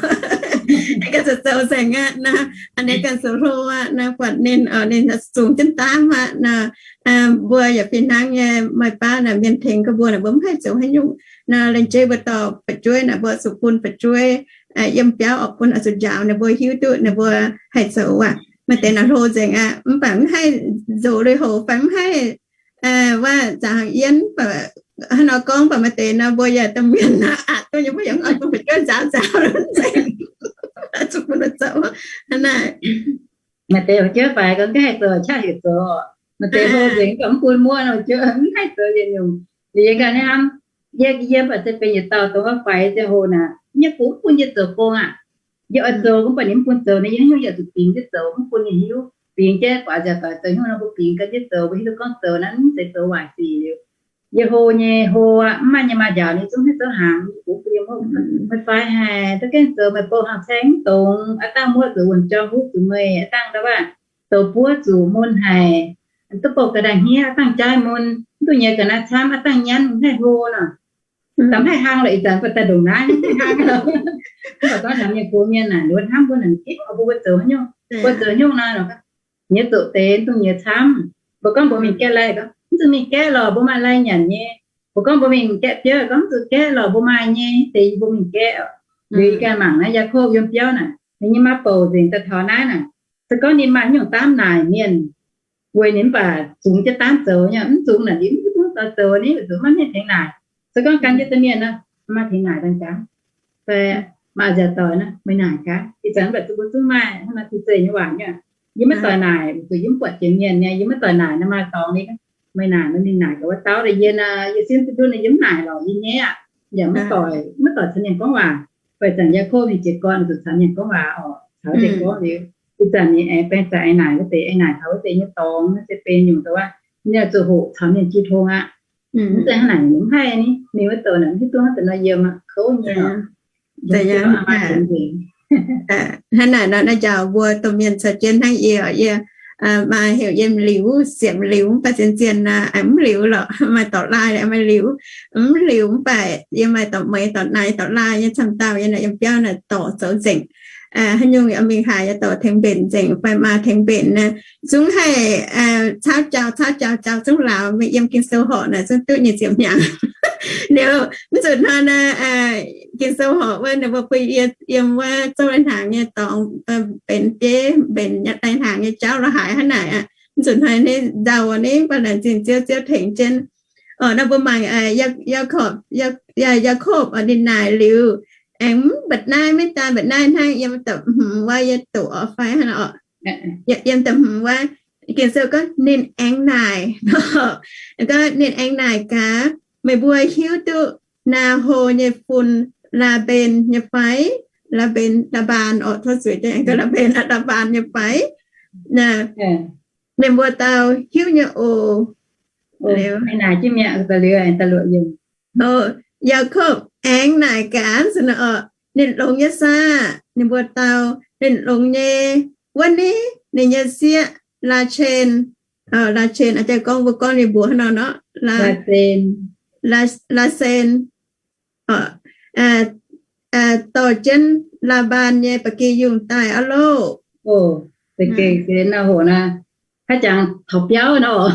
ninh ganh zoux zoux nzengc aqv nor, ninh ganh zoux hlo aqv nor, buatc ninh, ninh zungx jienv daav aqv nor. Mbuo yaac fih hnangv nyei, maaih baav naaic mienh tengx gaax mbuo naaic, mbuo mv haih zoux haaix nyungc nor, laengz jeiv mbuo dorh fu'jueiv naaic, mbuo zuqc bun fu'jueiv yiem biauv oix bun, oix zuqc njaaux ninh mbuo hiuv duqv ninh mbuo haih zoux aqv. Maaih deix naaic hlo nzengc aqv, mv baac mv haih nzox lui-houx fai mv haih wuov nzaaux hnaangx yienv, mv baac hnangv nor gorngv, mv baac maaih deix nor mbuo yaac domh mienh naaic aqc duqv nyei, mbuo yaac mv oix bun fu'jueiv nzaaux nzaaux nzengc, zuqc bun ninh zoux hnangv naaic. Maaih deix fu'jueiv faix gorngv, Mv haih zoux, qaqv heuc zoux. Maaih deix hlo nzengc gorngv, Mv bun muoqv nor, fu'jueiv mv haih zoux yietc nyungc. Liuz yie ganh hnamv, yie, yie mv baac se benx yietc dauh dongh wuov faix ziangh hoc naaic, yie kungx mv bun yie zoux gong aqv. Yie oix zoux mv baac ninh mv bun zoux, ninh yie haaix nyungc yaac zuqc bingx jienv zoux, mv bun ninh hiuv. bingx jienv, buatc nziaauc doic zoux haaix nyungc nor mbuo bingx gan jienv zoux, mbuo hiuv duqv gorngv zoux naaiv mv zeiz zoux waaic sic liuz. Yie hlo nyei hlo aqv, mv maaih nyei maa njaaux ninh zungv maiv zoux hnaangx, yie bungx bun yie mv, meih fai haic, duqv gaengh zoux, meih bouh hnangv caeng mv dongz, aav dangh muoqv zuqc wuonh jorm huv zuqc meih, aav dangh ndau waac zoux buov zuqc mun haic, duqv bouh ga'ndaangc hniev, aav dangh jaaiv mun, mv duqv nyei ga'naaiv camv, aav dangh nyanv mv haih hlo nor. Da'mv haih hlang lorqc, ih zanc baac daaih ndongc naaiv mv haih hlang. Mv baac gorngv nyanc mienh gox mienh naaic, ninh wuov hnamv mbuo naaic, mbuo zoux haaix nyungc, mbuo zoux haaix nyungc nor, nyei zoqc deix dongh nyei camv. Mbuo gorngv mbuo mingh gaeqv lai, gorngv mv zuqc mingh gaeqv lorqc, mbuo maaih lai nyanc nyei. Mbuo gorngv mbuo mingh gaeqv biouv, gorngv mv zuqc gaeqv lorqc, mbuo maaih nyei deix, mbuo mingh gaeqv. Liuz yie ganh mangc naaiv Yaakopv yiem biauv naaic, ninh nyei maa bouc nzengc daaih taux naaiv naaic. Se gorngv ninh maaih nyungc daamv naaic mienh weic ninh mv baac zungx jienv daamv zoux nyei, mv zungx naaic ninh mv hiuv duqv zoux zoux ni, weic zuqc maiv mienh tengx naaic. Se gorngv gan jienv deix mienh nor, maaih tengx naaic daaih gaax. Fai maaih nziaauc doic nor, meih naaic gaax. Ih zanc mv baac zuqc mbuo zungv maaih hnangv naaic zuqc zeiz nyei waac nyei. Yie maiv doic naaic, weic zuqc yie mv buatc jiex mienh nyei, yie maiv doic naaic nor maaih dorngx ni. Meih naaic, meih mingh naaic gaax wuov dauh daaih, yie, yie simv duqv nduqv nor yie mv naaic lorqc, yie nyaiv aqv. Yaac maiv doic, maiv doic caux mienh gorngv waac. Fai zanc Yaakopv ninh jiez gorn zuqc caux mienh gorngv waac oc, caux deix gorngv liuz, ih zanc ninh aengx baeng zaqc aengx naaic wuov deix, aengx naaic taux wuov deix nyei dorngx, naaiv se benx nyungc dongh wuov, ninh zuqc hoqc caux mienh jiu tong aqv. Mv zeiz hnangv naaic ninh mv haih ni, mingh wuov douc naaic mv hiuv duqv hnangv deix nor yiem aqv, kouv nyei oc. Hnangv naaic nor, naaiv njaaux mbuo domh mienh caux jienv hnangv yie, yie maaih heuc yiem liuz, siemx liuz, mv baac zien-zien naaic mv liuz lorqc. Maaih dorc laaih maaih liuz, mv liuz mv baac yie maaih dorc meix dorc naaiv dorc laaih nyei camv dauh yie naaic yiem biauv naaic dorc zoux nzengc. Haaix nyungc mingh haaix yie dorc tengx mbenc nzengc fai maa tengx mbenc naaic, zungv haih caauv jaux caauv jaux jaux zungv lauz, mingh yiem Ging-Sou horqc naaic zungv duqv nyei ziepc hnyangx. Liuz mv zuqc hnoi naaic, Ging-Sou horqc wuov ninh mbuo bun yie yiem wuov zouv lai-hnaangx nyei dorngx, benx bieiv mbenc nyei lai-hnaangx nyei jauv la'haaix hnangv naaic aqv. Mv zuqc hnoi ninh nzauh ninh mv baac laengz zingh Ziouv, Ziouv tengx jienv. Oc, nor mbuo mangc Yaakopv, Yaakopv oc, ninh naaic liuz, aengx mv mba'naaiv, maiv daan mba'naaiv hnangv, yiem da'hmz wuov, yie doqc oc fai hnangv oc. Yiem da'hmz wuov, Ging-Sou gorngv ninh aengx naaic, gorngv ninh aengx naaic gaax, meih mbuo hiuv duqv Naa^ho nyei fun, Laa^mben nyei fai? Laa^mben, Laa^mbaan oc, tov zuiz, aengx gorngv Laa^mben, Laa^mbaan nyei fai? Ninh mbuo dau hiuv nyei oc. Yaakopv aengx naaic gaax, ninh longx nyei saah? Ninh mbuo dau, ninh longx nyei. Wuov ni, ninh nyei sieqv, Laa^cen, Laa^cen, aa, gorngv mbuo gorngv ninh mbuox hnangv nor nor, Laa^sen, dorh jienv Laa^mbaan nyei ba'gi yungh daaih aqv loh. Za'gengh se Naa^ho naaic, haaix jangx taux biauv nor,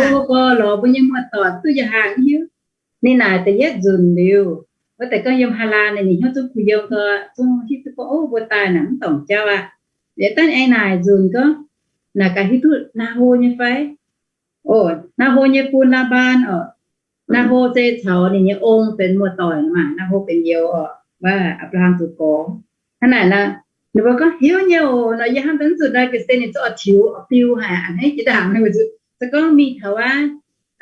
mbuo gorx lorz mbuo nyei muoz-doic duqv njaaux hnaangx hiuv. Ninh naaic da'yietv nzunc liuz, wuov deix gorngv yiem Haalaan, ninh hnyouv zungv kuh yiem, gorngv zungv hiuv duqv gorngv, o, mbuo daaih naaic mv dorngc jauv aqv. Liuz daaih aengx naaic nzunc gorngv, naaic gaax hiuv duqv Naa^ho nyei fai? O, Naa^ho nyei fun Laa^mbaan oc. Naa^ho se caux ninh nyei ong benx muoz-doic maah, Naa^ho benx youz oc, wuov Apc^laa^ham zoux gorx. Hnangv naaic nor, ninh mbuo gorngv hiuv nyei oc nor, yie hnamv daaih mv zuqc naaic ga'sie ninh zungv oix tiux oix biu haic a'hneiv jiex ndaangc. Se gorngv mingh taux wuov,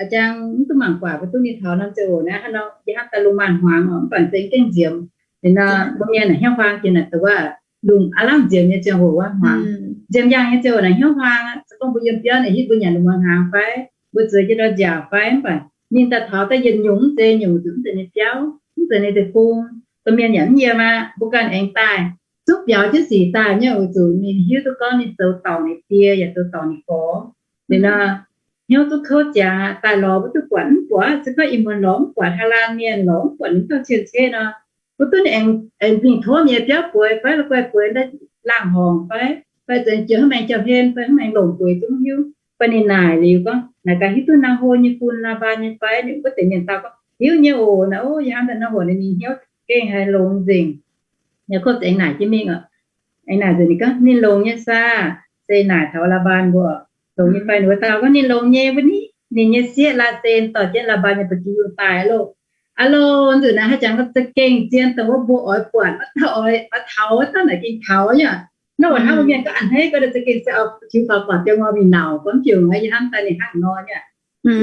a'jang mv duqv mangc guaax, mbuo duqv mingh taux norm ziangh hoc naaiv, hnangv nor yie hnamv daaih lungh maanz-hmuangx oc, mv baac mv zeiz gengh nziemx. Ninh nor mbuo mienh naaic hnyouv huaang jiex naaic dongh wuov lungh aav lamh nziemx nyei ziangh hoc wuov hmuangx. Nziemx yangh nyei ziangh hoc naaic hnyouv huaang. Se gorngv mbuo yiem biauv naaic hitv mbuo nyanc lungh muangx hnaangx fai, mbuo zueiz jienv ndau nziaauc fai, mv baac ninh daaih taux daaih yietc nyungc mv zeiz nyungc, zuqc mv zeiz ninh biauv, mv zeiz ninh deic-bung, domh mienh yaac mv yiem aqv. Mbuo ganh aengx daaih zungv biaux jienv sic daaih nyei, weic zuqc ninh hiuv duqv gorngv ninh zoux dorngc ninh die yaac zoux dorngc ninh gorx. Ninh nor hnyouv duqv kouv jaax, daaih lorz mbuo duqv buatc mv buatc, se gorngv ih muonz lorz mv buatc Haalaan mienh, lorz mv buatc ninh dauh cien-ceqv nor, mbuo duqv ninh aengx mingh tov mienh biauv bueix fai, la'guaih bueix daaih laangh horngc fai, fai zoux jiex hnangv maengx jauv-hlen fai hnangv maengx longc bueix zungv hiuv. Fai ninh naaic liuz gorngv, naaic gaax hiuv duqv Naa^ho nyei fun Laa^mbaan nyei fai? Ninh wuov deix mienh dau gorngv, hiuv nyei oc. Naaic, o, yie hnamv daaih Naa^ho ninh hnyouv gengh haih longx nzengc. Yaakopv aengx naaic jienv mingh oc. Aengx naaic nzengc ninh gorngv, ninh longx nyei saah? Se naaic taux Laa^mbaan mbuo, longx nyei fai? Ninh mbuo dau gorngv, ninh longx nyei. Wuov ni, ninh nyei sieqv Laa^sen dorh jienv Laa^mbaan nyei ba'gi yungh daaih loh. Aa loh, nzunc naaic haaix jangx za'gengh zien dongh wuov mbuo oix buatc, oix taux, wuov dauh naaic gengh taux nyei. Nor hnangv mbuo mienh gorngv a'hneiv gorngv za'gengh se oix tiux faaux guangc biauv ngor mingh nauc gorngv jiex, yie hnamv daaih ninh hnangv nor nyei.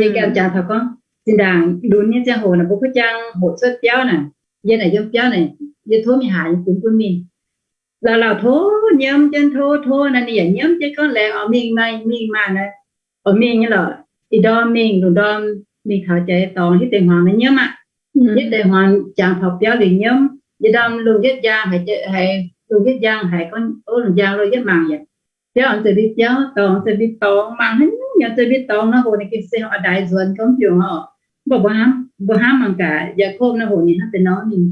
Yie ganh jangx taux gorngv, zinh ndaangc lunx nyei ziangh hoc naaic mbuo kuv jang hoqc cuotv biauv naaic, yie naaic yiem biauv naaic, yie tov mingh haaix yie bungx bun mingh. Lauh lauh tov nyiemv jienv tov tov naaiv, ninh yaac nyiemv jienv gorngv laengz oix mingh maah, mingh maah naaiv. Oix mingh nyei lorqc. Ih ndorm mingh, lungh ndorm mingh taux jaax dorngx hiuv deix hmuangx naaiv nyiemv aqv. Hiuv deix hmuangx jangx taux biauv liuz nyiemv. Yietc ndorm lungh yietv njang haiz, lungh yietv njang haiz gorngv, o, lungh njang lo yietv mangc yaac, biauv aengx zeix mbiv biauv, dorngx zeix mbiv dorngx, mangc haaix nyungc yaac zeix mbiv dorngx. Naaiv hoc ninh gengh se oix ndaix nzuonx gorngv mbiungc oc. Mv baac mbuo hnamv mangc gaax, Yaakopv naaiv hoc ninh hnangv deix nor, ninh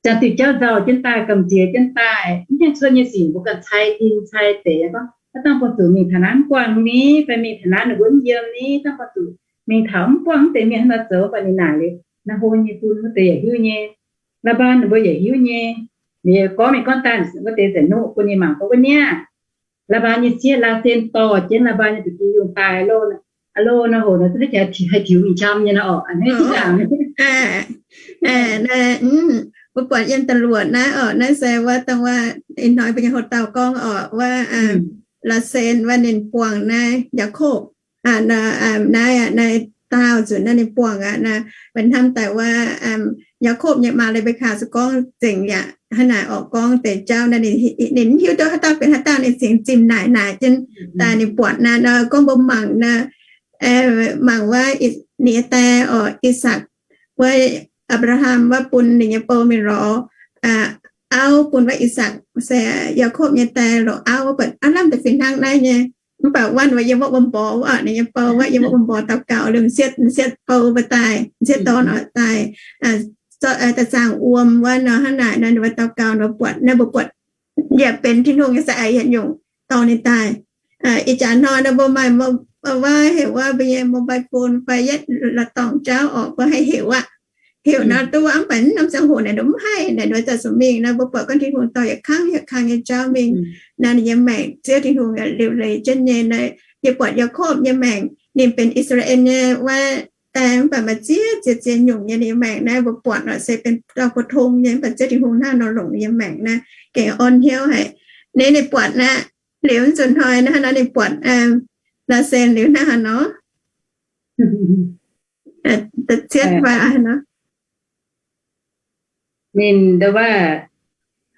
ziangh diuh jauv nzauh jienv daaih, gamh nziex jienv daaih, mv gaengh cuotv nyei sic mbuo ganh cai ndin cai deix gorngv, haaix dangh buangh zuqc mingh taux naaiv mv buangh ni, fai mingh taux naaiv ninh mbuo mv yiem ni, dangh buangh zuqc mingh taux mv buangh mv deix mienh hnangv nor zoux, mv baac ninh naaic liuz, Naa^ho nyei bun wuov deix yaac hiuv nyei, Laa^mbaan ninh mbuo yaac hiuv nyei. Liuz gorngv mingh gorngv daaih wuov deix za'nuqv bun ninh mangc gorngv wuov niaa, Laa^mbaan nyei sieqv Laa^sen dorh jienv Laa^mbaan nyei da'gi yungh daaih lo, lo naaiv hoc nor, za'gengh haih tiux mingh qam nyei nor oc, a'hneiv zinh ndaangc. Mbuo buatc yiem da'luoqc naaiv oc, naaiv se wuov dongh wuov ih hnoi mbuo nyei hoc-dauh gorngv oc, wuov Laa^sen wuov ninh buangh naaiv Yaakopv, naaiv, naaiv daauh nzunc naaiv ninh buangh aqv. Naaiv mbuo hnamv daaih wuov Yaakopv nyei maa Le^mbe^kaa se gorngv nzengc yaac hnangv naaic oc, gorngv deix jauv naaiv ninh, ninh mv hiuv duqv haaix dauh benx haaix dauh, ninh zingx zimh naaic naaic jienv daaih ninh buatc naaiv nor, gorngv mbuo mangc naaiv, mangc wuov ninh nyei die oc, I^sakc, wuov Apc^laa^ham wuov bun ninh nyei bou mingh lorz auv bun wuov I^sakc, se Yaakopv nyei die lorz auv wuov, buatc aav lamh deix fih hnangv naaiv nyei. Mv baac wuov ninh yiem wuov mbuo mborqc wuov, ninh nyei bou wuov yiem wuov mbuo mborqc daux gaux liuz, m'sieqv, m'sieqv bou mbuo daaih, m'sieqv dorn oc daaih, daaih zaangh wuom wuov nor, hnangv naaic nor ninh mbuo daux gaux nor buatc, naaiv mbuo buatc yaac benx Tin-Hungh nyei za'eix yietc nyungc dorh ninh daaih. Ih jaax hnoi nor mbuo maaih wuov heuc wuov mbuo nyei mobile phone fai yietv la'dorngh jauv oc, mbuo haih heuc aqv. Heuc nor duqv aqv, mv baac norm ziangh hoc naaic nor mv haih, naaic nor za'gengh mingh nor mbuo buatc gorngv Tin-Hungh dorh yietc kangv yietc kangv nyei jauv mingh. Naaiv ninh nyei maengc Ziouv Tin-Hungh liuc leiz jienv nyei. Naaiv yie buatc Yaakopv nyei maengc, ninh benx I^saa^laa^en nyei wuov die, mv baac maaih ziex ziex ziex nyungc nyei ninh nyei maengc naaiv mbuo buatc oc se benx dauh pou-tong nyei, mv baac Ziouv Tin-Hungh hnangv nor longc ninh nyei maengc naaiv gengh orn hnyouv haic. Naaiv ninh buatc naaiv liuz nzunc hnoi naaiv, hnangv nor ninh buatc Laa^sen liuz hnangv haaix nor, cietv fai nor, ninh ndau wuov,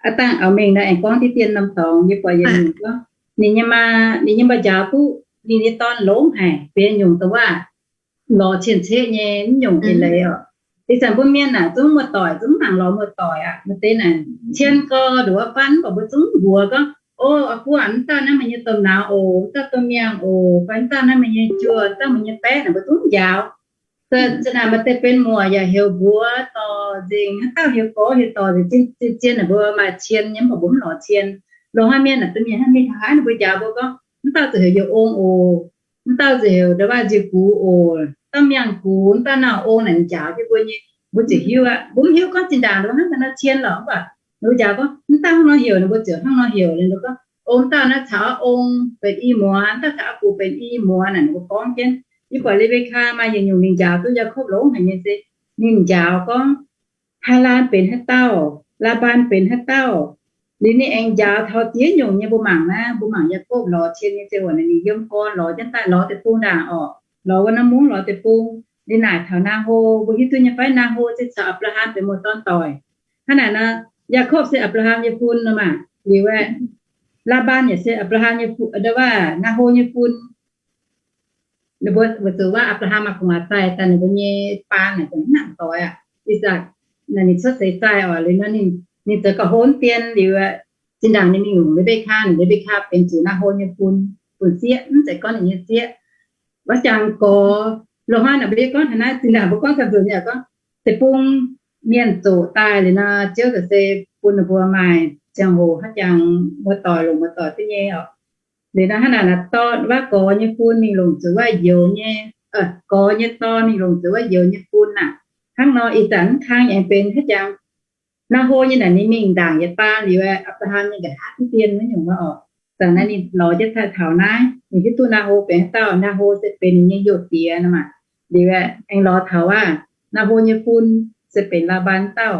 aav dangh oix mingh nor aengx gorngv diqv dien norm dorngx, yie buatc yietc nyungc gorngv ninh nyei maa, ninh nyei mbuo njaaux duqv ninh nyei dorn longx haic, benx nyungc dongh wuov lorz cien-ceqv nyei mv nyungc eix leiz oc. Ih zanc mbuo mienh naaic zungv muoz-doic zungv mv nangc lorz muoz-doic aqv. Maaih deix naaic cien gau nduov faan, mv baac mbuo zungv mbuox gorngv, o, aa, guv aac, mv dauh naaiv meih nyei domh nauz oc, mv dauh domh miangh oc, fai mv dauh naaiv meih nyei juoh, mv dauh meih nyei baeqv naaic, mbuo zungv mv njaaux. Zinh ndaangc maaih deix benx muoc yaac heuc mbuox dorh nzengc, haaix dauh heuc gorx heuc dorh nzengc, zien zien naaic mbuo maaih cien nyei, mv baac mbuo mv lorz cien. Loz-hnoi mienh naaic, domh mienh hnangv mingh taux haaix ninh mbuo njaaux mbuo gorngv, mv dauh ziouc heuc Youz Ong oc, mv dauh ziouc heuc ndau wuov Nzie Gux oc, dauh miangh Gux, mv dauh nauz ong naaic, ninh njaaux jienv mbuo nyei, mbuo ziouc hiuv aqv. Mbuo mv hiuv gorngv zinh ndaangc ninh mbuo hnangv haaix nor cien lorqc, mv baac ninh mbuo njaaux gorngv, mv dauh hnangv nor heuc, ninh mbuo ziouc hnangv nor heuc. Ninh mbuo gorngv, o, mv dauh naaiv caux ong benx i muoz, mv dauh caux aa gux benx i muoz naaic, ninh mbuo gorngv jienv. Yie buatc Le^mbe^kaa maaih yietc nyungc ninh njaaux duqv Yaakopv longx haic nyei se, ninh njaaux gorngv, Haalaan benx haaix dauh, Laa^mbaan benx haaix dauh. Liuz ninh aengx njaaux taux ziex nyungc nyei. Mbuo mangc naaiv, mbuo mangc Yaakopv lorz cien nyei ziangh hoc naaic, ninh yiem gorn lorz jienv daaih, lorz deic-bung ndaangc orqc, lorz wuov norm mungv lorz deic-bung. Ninh naaic taux Naa^ho, mbuo hiuv duqv nyei fai? Naa^ho se caux Apc^laa^ham benx muoz-dorn doic. Hnangv naaic nor, Yaakopv se Apc^laa^ham nyei fun nor maah. Liuz aeqv, Laa^mbaan yaac se Apc^laa^ham nyei fun, ndau wuov Naa^ho nyei fun. Ninh mbuo weic zuqc wuov Apc^laa^ham maaih gu'nguaaz daaih, daaih ninh mbuo nyei baan naaic zungv mv nangc doix aqv. I^sakc naaic ninh cuotv seix daaih oc, liuz nor ninh, ninh zoux gauh hlo dien liuz, zinh ndaangc ninh mingh longc Le^mbe^kaa, ninh Le^mbe^kaa benx zuqc Naa^ho nyei fun, fun sieqv, mv zeiz gorngv ninh nyei sieqv. Wuov jangx gorx, loz-hnoi naaic mbuo yie gorngv taux naaiv, zinh ndaangc mbuo gorngv ganh nzunc yaac gorngv, deic-bung mienh zoqc daaih liuz nor, Ziouv za'gengh se bun ninh mbuo maaih ziangh hoc hnangv jangx muoz-doic longc muoz-doic duqv nyei oc. Liuz nor hnangv naaic, dorh wuov gorx nyei fun mingh longc zuqc wuov youz nyei, gorx nyei dorn mingh longc zuqc wuov youz nyei fun naaic. Hnangv nor ih zanc mv kang aengx benx hnangv jangx. Naa^ho nyei naaic ninh mingh ndaangc yietc baan liuz, Apc^laa^ham nyei nqa'haav dien wuov nyungc wuov oc. Zanc naaiv ninh lorz jienv daaih taux naaiv, ninh hiuv duqv Naa^ho benx haaix dauh. Naa^ho se benx ninh nyei youh diex nor maah. Liuz aengx lorz taux wuov Naa^ho nyei fun se benx Laa^mbaan dauh.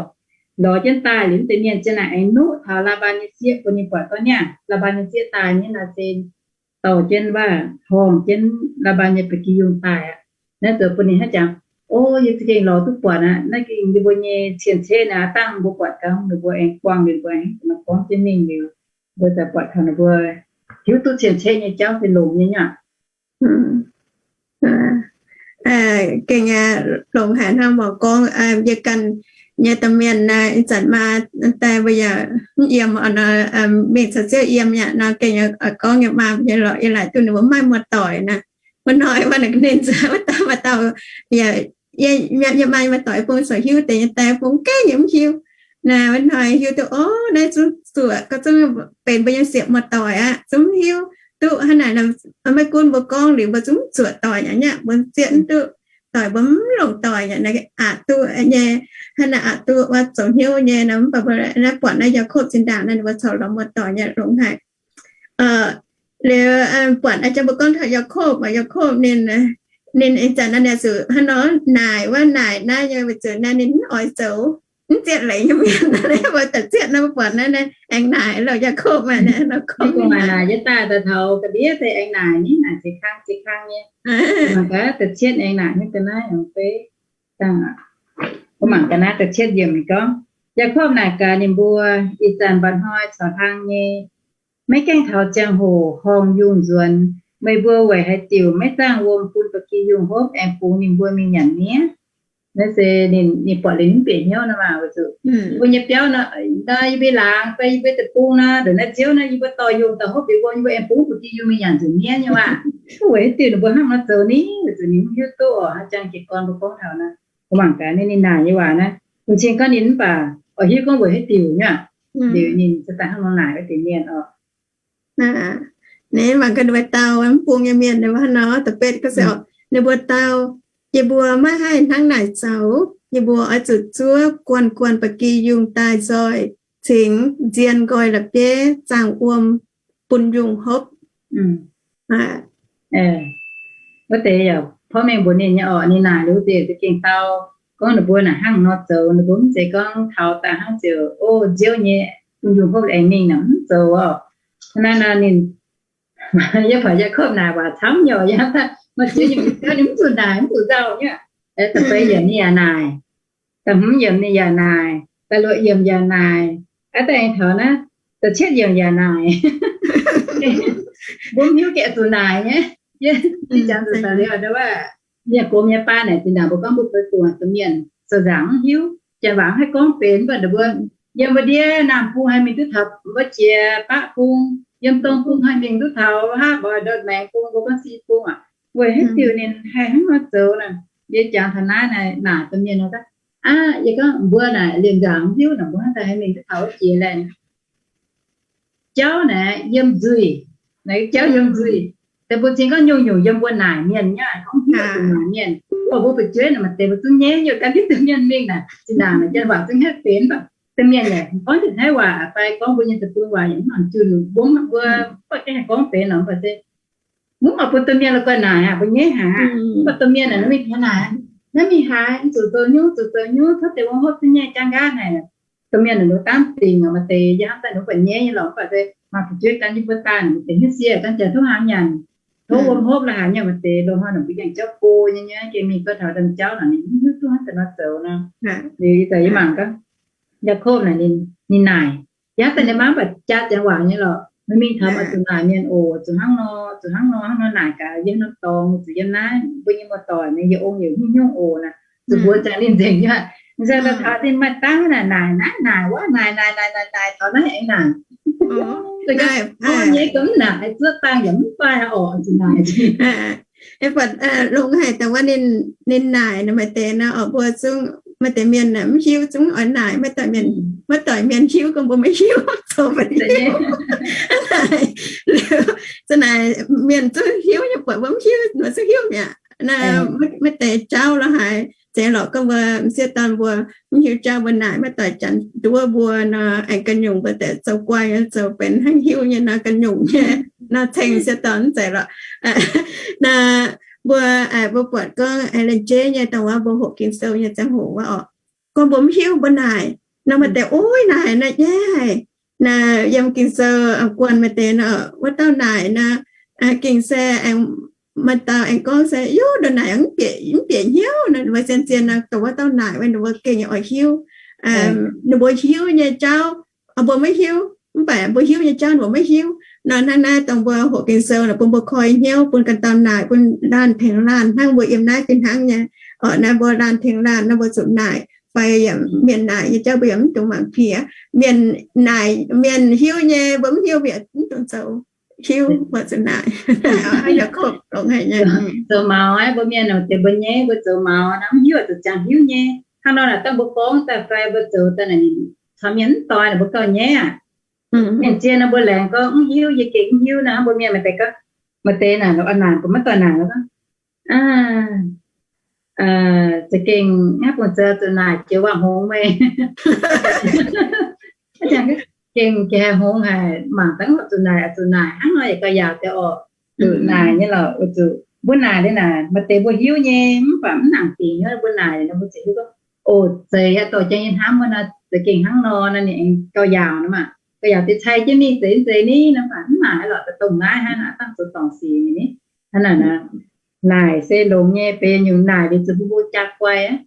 Lorz jienv daaih liuz, mv deix mienh ziang naaic aengx nuqv taux Laa^mbaan nyei sieqv bun ninh buatc gorngv niaa, Laa^mbaan nyei sieqv daaih nyei nor se dorh jienv wuov, horngh jienv Laa^mbaan nyei ba'gi yungh daaih aqv. Naaiv zoux bun ninh hnangv jangx, O, yie za'gengh lorz duqv buatc aqv. Naaiv gengh yie mbuo nyei cien-ceqv naaiv, dangh mbuo buatc gau, ninh mbuo aengx buangh liuz, mbuo aengx nor gorngv jienv mingh liuz, mbuo daaih buatc taux ninh mbuo hiuv duqv cien-ceqv nyei jauv se longx nyei nyei aqv. Gengh longx haic hnangv mbuo gorngv, yie ganh nyei domh mienh naaiv ih zanc maa daaih mbuo yaac mv yiem oc nor, mingh caux Ziouv yiem yaac nor gengh oix gorngv nyei maa nyei lorqc, yie laaic duqv ninh mbuo mv maaih muoz-doic naaic. Wuov hnoi wuov ninh, ninh wuov dauh maaih dauh, yie, yie maaih muoz-doic bung corc hiuv deix nyei, daaih bung gengh yaac mv hiuv. Naaiv wuov hnoi hiuv duqv, o, naaiv zungv zuoqc, gauh zungv benx mbuo nyei sieqv muoz-doic aqv, zungv mv hiuv duqv hnangv naaic. Maiv gunv mbuo gorngv liuz mbuo zungv mv zuoqc doic aqv, mbuo zieqv mv duqv doic, mbuo mv longc doic aqv. Naaiv aqc duqv nyei, hnangv naaiv aqc duqv wuov zoux hnyouv nyei nor, mv baac mbuo naaiv buatc naaiv Yaakopv zinh ndaangc naaiv ninh mbuo corc lorz muoz-doic nyei, longx haic. Liuz buatc a'jang mbuo gorngv taux Yaakopv, Yaakopv ninh, ninh ih zanc naaiv ninh zuqc hnangv nor naaic wuov naaic naaiv nyei weic zuqc naaiv ninh mv oix zoux, mv zieqv leiz nyei mienh. Mbuo daaih zieqv naaiv mbuo buatc naaiv, naaiv aengx naaic lorqc, Yaakopv maaih naaic nor gorngv naaic, yie daaih daaih taux ga'ndiev deix aengx naaic ni, naaic ziex kang ziex kang nyei. Mangc gaax da'cietv aengx naaic nyei ga'naaiv aengx fei. Mbuo mangc ga'naaiv da'cietv yiemc ninh gorngv, Yaakopv naaic gaax ninh mbuo, Ih zanc mba'hnoi caux hlang nyei, maiv gaengh taux ziangh hoc horngh yungh nzuonx. Meih mbuo weic haaix diuc maiv zaangh wuom bun ba'gi yungh hopv aengx bungx ninh mbuo mingh nyanc miev? Naaiv se ninh, ninh buatc liuz ninh mv bieqc hnyouv nor maah, weic zuqc yie mbuo nyei biauv nor, yie mbuo laangz fai yie mbuo deic-bung nor, ndongc naaiv nziouv nor, yie mbuo dorh yungh daaih hopv bieqc wuom, yie mbuo aengx bungx ba'gi yungh mingh nyanc nzunc miev nyei waac. Weic haaix diuc ninh mbuo hnangv nor zoux ni? Weic zuqc ninh mv hiuv duqv oc. Hnangv jang jiez gorn mbuo gorngv taux naaiv, mbuo mangc gaax ninh, ninh naaic nyei waac naaiv, bun cing gorngv ninh mv baac oix hiuv gorngv weic haaix diuc nyei. Liuz ninh se daaih hnangv nor naaic wuov deix mienh oc. Ninh mangc gaax ninh mbuo dau mv bung nyei mienh, ninh mbuo hnangv nor da'betv gorngv se, ninh mbuo dau, Yie mbuo maiv haih hnangv naaic zoux. Yie mbuo oix zuqc zuov guanh guanh ba'gi yungh daaih nzoih cingx nzien nqoi la'bieiv zaangh wuom bun yungh hopv. Wuov deix yaac porv mengh mbuox ninh nyei oc. Ninh naaic liuz wuov deix za'gengh dau, gorngv ninh mbuo naaic hnangv nor zoux, ninh mbuo mv zeiz gorngv taux daaih hnangv ziouc, o, nziouv nyei, bun yungh hopv aengx mingh naaic mv zoux oc. Hnangv naaiv nor ninh, yie buatc Yaakopv naaic waac camv nyei oc. Yie hnamv daaih maaih ziex nyungc jauv ninh mv zuqc naaic, mv zuqc nzauh nyei. Da'feix yiemc ninh yaac naaic, da'hmz yiemc ninh yaac naaic, da'luoqc yiemc yaac naaic, aav dangh taux naaiv da'cietv yiemc yaac naaic. Mbuo mv hiuv gengh zuqc naaic nyei. Yie, yie jangx zuqc daaih liuz, wuov, yie gomx nyei baan naaic zinh ndaangc mbuo gorngv mbuo feix fungc domh mienh zoux nzaangc mv hiuv, janx waac mv haih gorngv benx, mv baac ninh mbuo yiem mbuo ndiev naamh bung haih mingh duqv taux mbuo jiex baqv bung, yiem dong bung haih mingh duqv taux haav mbuo ndortv maengx bung, mbuo gorngv si bung aac. Weic haaix diuc ninh haih hnangv nor zoux naaic? Yie jangx taux naaiv naaic, naaic domh mienh nor, aav, yie gorngv mbuo naaic liemh nzaangc mv hiuv naaic, mbuo hnangv daaih haih mingh duqv taux wuov jiex laeh. Jauv naaic yiem nzuih, naaic jauv yiem nzuih. Deix mbuo zingh gorngv nyungc-nyungc yiem mbuo naaic mienh nyei, gorngv hiuv zuqc naaic mienh. Mv baac mbuo fu'jueiv naaic maaih deix mbuo zungv nyaiv nyei, gan hiuv domh mienh mingh naaic, zinh ndaangc naaic janx waac zungv hnangv benx, mv baac domh mienh naaic gorngv jienv Taiv waac fai gorngv mbuo nyei deic-bung waac yaac mv nangc junh, mbuo mv baac gengh haih gorngv benx lorqc, mv baac se mv baac bun domh mienh la'guaih naaic aqv, mbuo nyaiv haic aqv. Mv baac domh mienh naaic, naaiv mingh haaix naaic, naaiv mingh haaix, zuqc zoux nyungc, zuqc zoux nyungc, tov deix wuom hopv zunv nyei jaa nqaatv naaic. Domh mienh naaic ninh mbuo daamv dingc oc, maaih deix yie hnamv daaih ninh mbuo buatc nyaiv nyei lorqc, mv baac se maaih fu'jueiv gan jienv mbuo daaih, ninh mbuo deix hnyouv sie, gan jaax tov hnaangx nyanc, tov wuom hopv la'haaix nyungc, maaih deix loz-hnoi ninh mbuo yangh jauv go nyei, nyaiv gengh mingh guov taux domh jauv naaic ninh mv hiuv duqv hnangv daaih nor zoux nor. Liuz ih zanc yie mangc gorngv Yaakopv naaic ninh, ninh naaic, yaac daaih ninh maiv baac jaa janx waac nyei lorqc. Ninh mingh taux maaih zuqc naaic mienh oc, zuqc hnangv nor, zuqc hnangv nor, hnangv nor naaic gaax, yie hnangv dorngx, zuqc yiem naaiv mbuo nyei muoz-doic nyei, yie ong yaac hnyouv hnyouv oc naaic. Zuqc mbuox ziangx ninh nzengc nyei. Ninh ziangh daaih taux ninh maaih dangv naaic naaic naaiv naaic wuov naaic naaic naaic naaic naaic taux naaiv aengx naaic. Nyei gomv naaic zuov dangh yaac mv fai oc, zuqc naaic. Longx haic daaih wuov ninh naaic nor, maaih deix nor oc, mbuo zungv maaih deix mienh mv hiuv zungv oix naaic, maiv doic mienh, maiv doic mienh hiuv gorngv mbuo maiv hiuv zoux ba'diuh. Za'naaic mienh zungv hiuv nyei, buatc mbuo mv hiuv, mbuo zungv hiuv mi'aqv. Naaiv maiv deix jauv la'haaix zeiz lorqc, gorngv mbuo m'sieqv dorn mbuo mv hiuv jauv mbuo naaic, maiv doic janx nduov mbuo nor, aengx ganh nyungc mbuo deix zoux guai zoux benx hnangv hiuv nyei nor, ganh nyungc nyei nor, ceng m'sieqv dorn mv zeiz lorqc. Naaiv mbuo, mbuo buatc gorngv lengc jeiv nyei dongh wuov mbuo hoqc Ging-Sou nyei ziangh hoc wuov oc, gorngv mbuo mv hiuv mbuo naaic nor, maaih deix oix naaic nor, yaac naaic yiem Ging-Sou guanh maaih deix nor, wuov dauh naaic nor, gengh se aengx Maaih dauh aengx gorngv se, Yov, ndongc naaic mv bieqc hnyouv nor. Ninh mbuo zien-zien nor, dongh wuov dauh naaic wuov ninh mbuo gengh oix hiuv, ninh mbuo hiuv nyei jauv mbuo maiv hiuv, mv baac mbuo hiuv nyei jauv ninh mbuo maiv hiuv. Nor hnangv naaiv dongh mbuo hoqc Ging-Sou nor bun mbuo koi hnyouv, bun ganh dauh naaic, bun laanh tengx laanh hnangv mbuo yiem naaiv fih hnangv nyei. Orqc, naaiv mbuo laanh tengx laanh nor mbuo zuqc naaic fai yaac mienh naaic nyei jauv mbuo yaac mv dungx mangc piex. Mienh naaic, mienh hiuv nyei mbuo mv hiuv, mbuo yaac mv dungx zoux. Hiuv mbuo zuqc naaic. Zoux maux aqv, mbuo mienh deix mbuo nyaiv, mbuo zoux maux nor mv hiuv zuqc ziangx hiuv nyei. Hnangv nor naaic dangh mbuo gorngv daaih fai mbuo zoux daaih naaic, caux mienh mv doix naaic mbuo gauh nyaiv aqv. Mienh zien nor mbuo laengz gorngv mv hiuv, yie gengh mv hiuv nor, mbuo mienh maaih deix gorngv, maaih deix naaic, naaic mbuo maiv doix naaic, za'gengh hnangv bun zoux zuqc naaic jiex waac-hngongx meih. Gengh jiex hngongx haic, mangc dangh zuqc naaic, zuqc naaic hnangv nor yaac gauh yaauc deix orqc. Zuqc naaic nyei lorqc, weic zuqc mbuo naaic liuz naaic maaih deix mbuo hiuv nyei, mv baac mv nangc dingc nyei, mbuo naaic nor mbuo ziouc hiuv gorngv, o, zeiz aqv, dorh jienv nyei hnamv wuov nor, za'gengh hnangv nor, naaiv ninh aengx gauh yaauc nor maah. Gauh yaauc deix cai jienv mingh zeiz zeiz ni, mv baac mv naaic lorqc, dongh naaiv hnangv naaic dangh zoux dorngc sic ni. Hnangv naaic naaic, naaic se longx nyei, benx nyungc naaic liuz zuqc mbuo mbuo jaa guai aqv.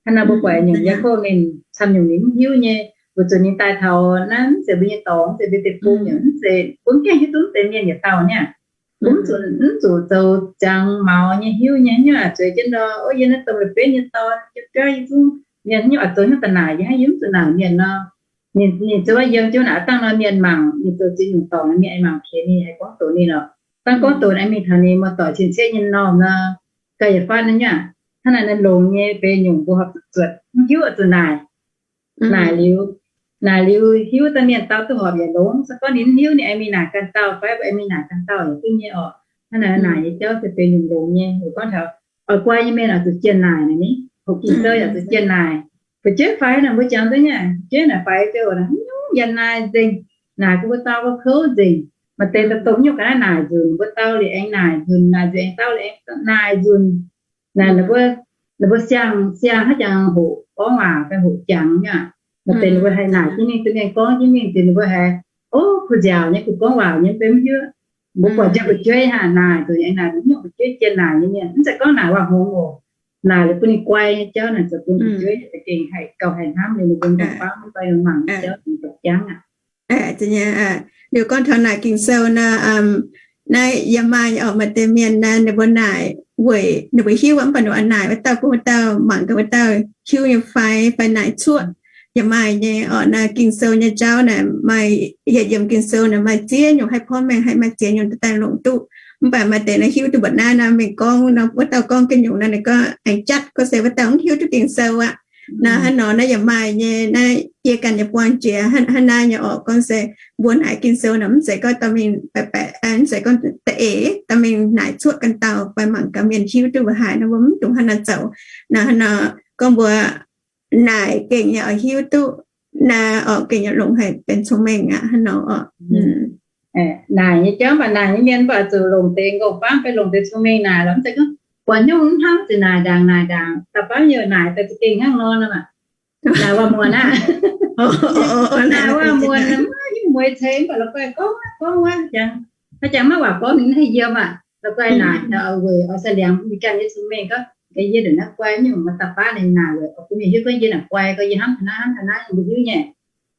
Hnangv nor mbuo buatc nyungc Yaakopv ninh camv nyungc ninh mv hiuv nyei, weic zuqc ninh daaih taux naaiv mv zeiz mbuo nyei dorngx, mv zeiz mbuo deic-bung, yaac mv zeiz, mbuo mv gaengh hiuv duqv mv deix mienh yietc dauh niaa. Mv zuqc, mv zuqc zoux ziangx maux nyei hiuv nyei, haaix nyungc aqc zueiz jienv nor, o, yie naaiv domh la'benv nyei dorn, yie biauv yie zungv mienh, haaix nyungc aqc zoux haaix nyungc daaih naaic yie, haaix yie mv zuqc naaic mienh nor. Ninh, ninh zoux yiem jienv naaic dangh nor mienh mangc, ninh zoux ziex nyungc dorngc nor mienh aengx mangc keix ninh, aengx gorngv doqc ninh lorqc. Dangh gorngv doqc aengx mingh taux ninh muoz-doic cien-ceqv nyei norm nor, gauh yietc fatv naaiv nyungc. Hnangv naaic naaiv longx nyei, benx nyungc mbuo horpc zuqc zuotc, mv hiuv oix zuqc naaic. Naaic liuz, naaic liuz hiuv daaih mienh dauh duqv horpc yaac longx. Se gorngv ninh mv hiuv ninh aengx mingh naaic ganh dauh fai mbuo aengx mingh naaic ganh dauh yaac duqv nyei orqc. Hnangv naaic naaic nyei jauv se benx nyungc longx nyei. Weic gorngv taux oix guai nyei mienh oix zuqc jienh naaic naaic ni, hoqc Ging-Sou yaac zuqc jienh naaic. Fu'jueiv faix naaic mbuo jangx duqv nyei, fu'jueiv naaic faix ziouc naaic, haaix nyungc yaac naaic nzengc. Naaic gu mbuo dau gorx kouv nzengc. Maaih deix daaih dongh nyungc ga'naaiv naaic nzunc, mbuo dau liuz aengx naaic nzunc, naaic nzunc aengx dau, naaic nzunc. Naaic, ninh mbuo siang, siang haaix jangx hoqc gorngv waac fai hoqc jangx nyei aqv. Maaih deix ninh mbuo haih naaic jienv mingh, duqv mienh gorngv jienv mingh, deix ninh mbuo haiz, o, kuh nziaauc nyei, kuh gorngv waac nyei, mv benx mv hiuv. Mbuo buatc jienv fu'jueiv haic naaic, zuqc aengx naaic nyungc fu'jueiv jienh naaic nyei mienh, mv zeiz gorngv naaic waac-hngongx oc. Naaic liuz bun ninh guai nyei jauv naaic zoux bun fu'jueiv za'gengh haih gauh haih hnamv liuz ninh mbuo ndongc baav mv baac mangc nyei jauv ninh zoux jangv aqv. Liuz gorngv taux naaic Ging-Sou nor, naaiv yaac maaih nyei orqc, maaih deix mienh naaiv ninh mbuo naaic weic ninh mbuo hiuv mv baac ninh mbuo naaic wuov dauh bun wuov dauh mangc gaax wuov dauh hiuv nyei fai, fai naaic cuoqv. Yaac maaih nyei orqc. Naaiv Ging-Sou nyei jauv naaic maaih, yietc yiem Ging-Sou naaic maaih ziex nyungc haih porv mengh, haih maaih ziex nyungc daaih longc duqv. Mv baac maaih deix naaiv hiuv duqv mbuoqc naaiv nor, mingh gorngv nor, wuov dauh gorngv ganh nyungc nor, ninh gorngv aengx jatv gorngv se wuov dauh mv hiuv duqv Ging-Sou aqv. Naaiv hnangv nor naaiv yaac maaih nyei. Naaiv yie ganh yaac buangh jiex hnangv naaiv nyei orqc, gorngv se mbuo naaic Ging-Sou nor mv zeiz gorngv dorh mingh baeqc baeqc, mv zeiz gorngv da'eix dorh mingh naaic cuoqv ganh dauh fai mangc gaax mienh hiuv duqv mbuo haaix nor, mbuo mv dungx hnangv naaiv zoux. Naaiv hnangv nor gorngv mbuo naaic gengh yaac oix hiuv duqv, naaiv orqc gengh yaac longc haic benx cong-mengh aqv hnangv nor orqc. Naaic nyei jauv mv baac naaic nyei mienh mv baac zuqc longc deix nqorngv-famv fai longc deix cong-mengh naaic lorqc, mv zeiz gorngv buatc nyungc mv hnamv ziouc naaic ndaangc naaic ndaangc, da'faanh yaac naaic daaih za'gengh hnangv nor nor aqv. Naaic waac-muonc aqv. Naaic waac-muonc mv hiuv mueiz ceix mv baac la'guaih gorngv gorngv wuov jangx, haaix jangx maiv waac gorngv ninh haih yiem aqv. La'guaih naaic weic oix sai liangx mbuo ganh nyei cong-mengh gorngv, yie ndongc naaiv guai nyungc maaih da'faanh ninh naaic weic oix bun mienh hiuv gorngv yie naaic guai, gorngv yie hnamv taux naaiv hnamv taux naaiv, mbuo hiuv nyei.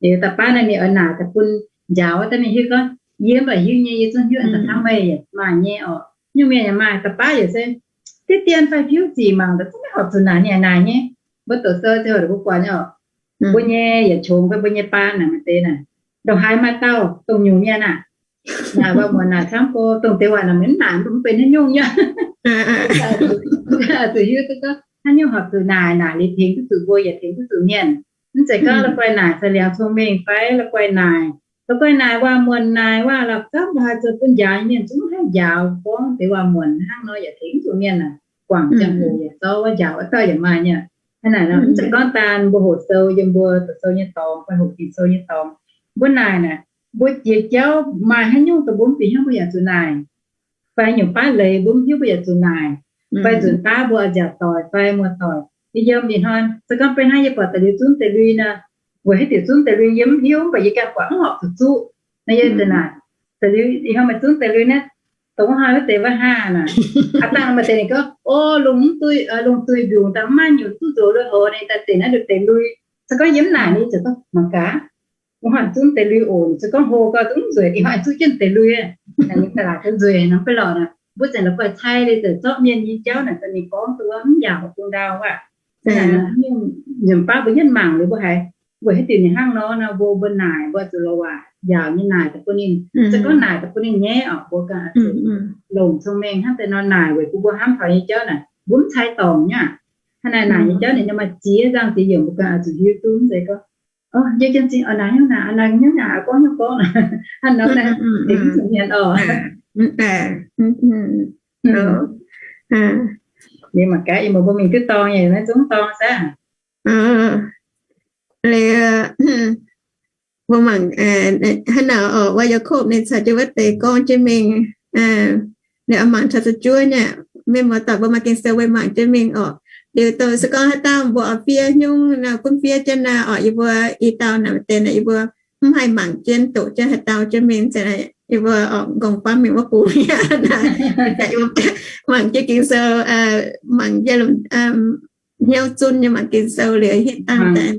Liuz da'faanh naaiv mienh oix naaic daaih bun njaaux wuov daaih mienh hiuv gorngv, yie mv baac hiuv nyei, yie zungv hiuv aqv, da'faanh meih yaac maaih nyei orqc. Nyungc mienh yaac maaih, da'faanh yaac se diqv dien fai fiuv zic mangc daaih zungv maiv horpc zuqc naaic, ninh yaac naaic nyei. Mbuo doqc sou ziouc mbuo buatc nyei orqc. Mbuo nyei yietc qongx fai mbuo nyei baan naaic maaih deix naaic, ndongc haaix maaih dauh dongh nyungc mienh aqv. Naaic waac-muonc naaic camv go, dongh deix waac naaic maiv naaic mv benx haaix nyungc nyei. Zuqc hiuv duqv gorngv haaix nyungc horpc zuqc naaic, naaic liuz tengx duqv zuqc mbuo yaac tengx duqv zuqc mienh. Mv zeiz gorngv la'guaih naaic sai liangx cong-mengh fai la'guaih naaic, la'guaih naaic waac-muonc naaic waac-la'gapv la'haaix zoux bun njaaux nyei mienh zungv haih njaaux, gorngv deix waac-muonc hnangv nor yaac tengx duqv zuqc mienh aqv. Guangc ziangh hoc yaac zorqv wuov njaaux wuov dauh yaac maaih nyei. Hnangv naaic nor mv zeiz gorngv daan mbuo hoqc sou yiem mbuo doqc sou nyei dorngx fai hoqc Ging-Sou nyei dorngx. Mbuo naaic naaic, mbuo jiex jauv maaih haaix nyungc dongh mbuo mv bieqc hnyouv mbuo yaac zuqc naaic, fai nyungc baav leiz mbuo mv hiuv mbuo yaac zuqc naaic, fai nzunc baav mbuo nziaauc doic fai muoz-doic, yie yiem ih hnoi se gorngv beiv hnangv yie buatc da'liuz zunv deix lui nor, weic haaix diuc zunv deix lui yie mv hiuv, mv baac yie ganh buatc mv horpc zuqc zuqv. Naaiv yie deix naaic, da'liuz ih hnoi maaih zunv deix lui naaiv, dongh wuov hnoi wuov deix wuov hnangv naaic. Aav dangh maaih deix ninh gorngv, o, lungh mv duih, lungh duih mbiungc daaih mv maaih nyungc duqv nzox lui hoz ninh daaih deix naaiv nduqc deix lui. Se gorngv yie mv naaic ninh ziouc gorngv, mangc gaax, wuov hnoi zungv deix lui oc. Se gorngv hlo gau zungv nzueic, ih hnoi zungv jienv deix lui. Ninh daaih laaix duqv nzueic nor, mv baac lorqc naaic, mbuo zanc la'guaih cai leiz-zeiz zorqv mienh nyei jauv naaic daaih mingh gorngv duqv wuov mv yaac bung ndau aqv. Nzunc baav mbuo yietv mangc liuz mbuo haiz, weic haaix diuc ninh hnangv nor nor, mbuo mbuo naaic mbuo zuqc lorz waac njaaux nyei naaic daaih bun ninh. Se gorngv naaic daaih bun ninh nyaiv oc, mbuo ganh zuqc longc cong-mengh hnangv deix nor naaic weic bun mbuo hnamv taux nyei jauv naaic mbuo mv cai dorngc nyei aqv. Hnangv naaic naaic nyei jauv ninh nor maaih ziex nzangh ziex yiemc mbuo ganh oix zuqc hiuv duqv mv zeiz gorngv, o, yie jienv zingh oix naaic hnyouv naaic, oix naaic hnyouv naaic, oix gorngv hnyouv gorngv, hnangv nor naaic, dingc zuqc mienh oc. Yie mangc gaax, yie mbuo mbuo mingh duqv dorngx nyei, naaiv zungv dorngx saah. Liuz, mbuo mangc hnangv naaic oc, wuov Yaakopv ninh caux jienv wuov deix gorngv jienv mingh, liuz oix mangc taux zuqc juov nyei, mienh muoz-doic mbuo maaih Ging-Sou weic mangc jienv mingh oc. Liuz dongh se gorngv haaix dauh mbuo oix fiev nyungc nor gunv fiev jienv naaic oc, yie mbuo i dauh naaic maaih deix naaic yie mbuo mv haih mangc jienv doqc jienv haaix dauh jienv mingh, yie mbuo oix nqorngv-famv mingh wuov bung aqv. Mangc jienv Ging-Sou, mangc jienv hnyouv zunv nyei mangc Ging-Sou liuz hitv dangh daaih.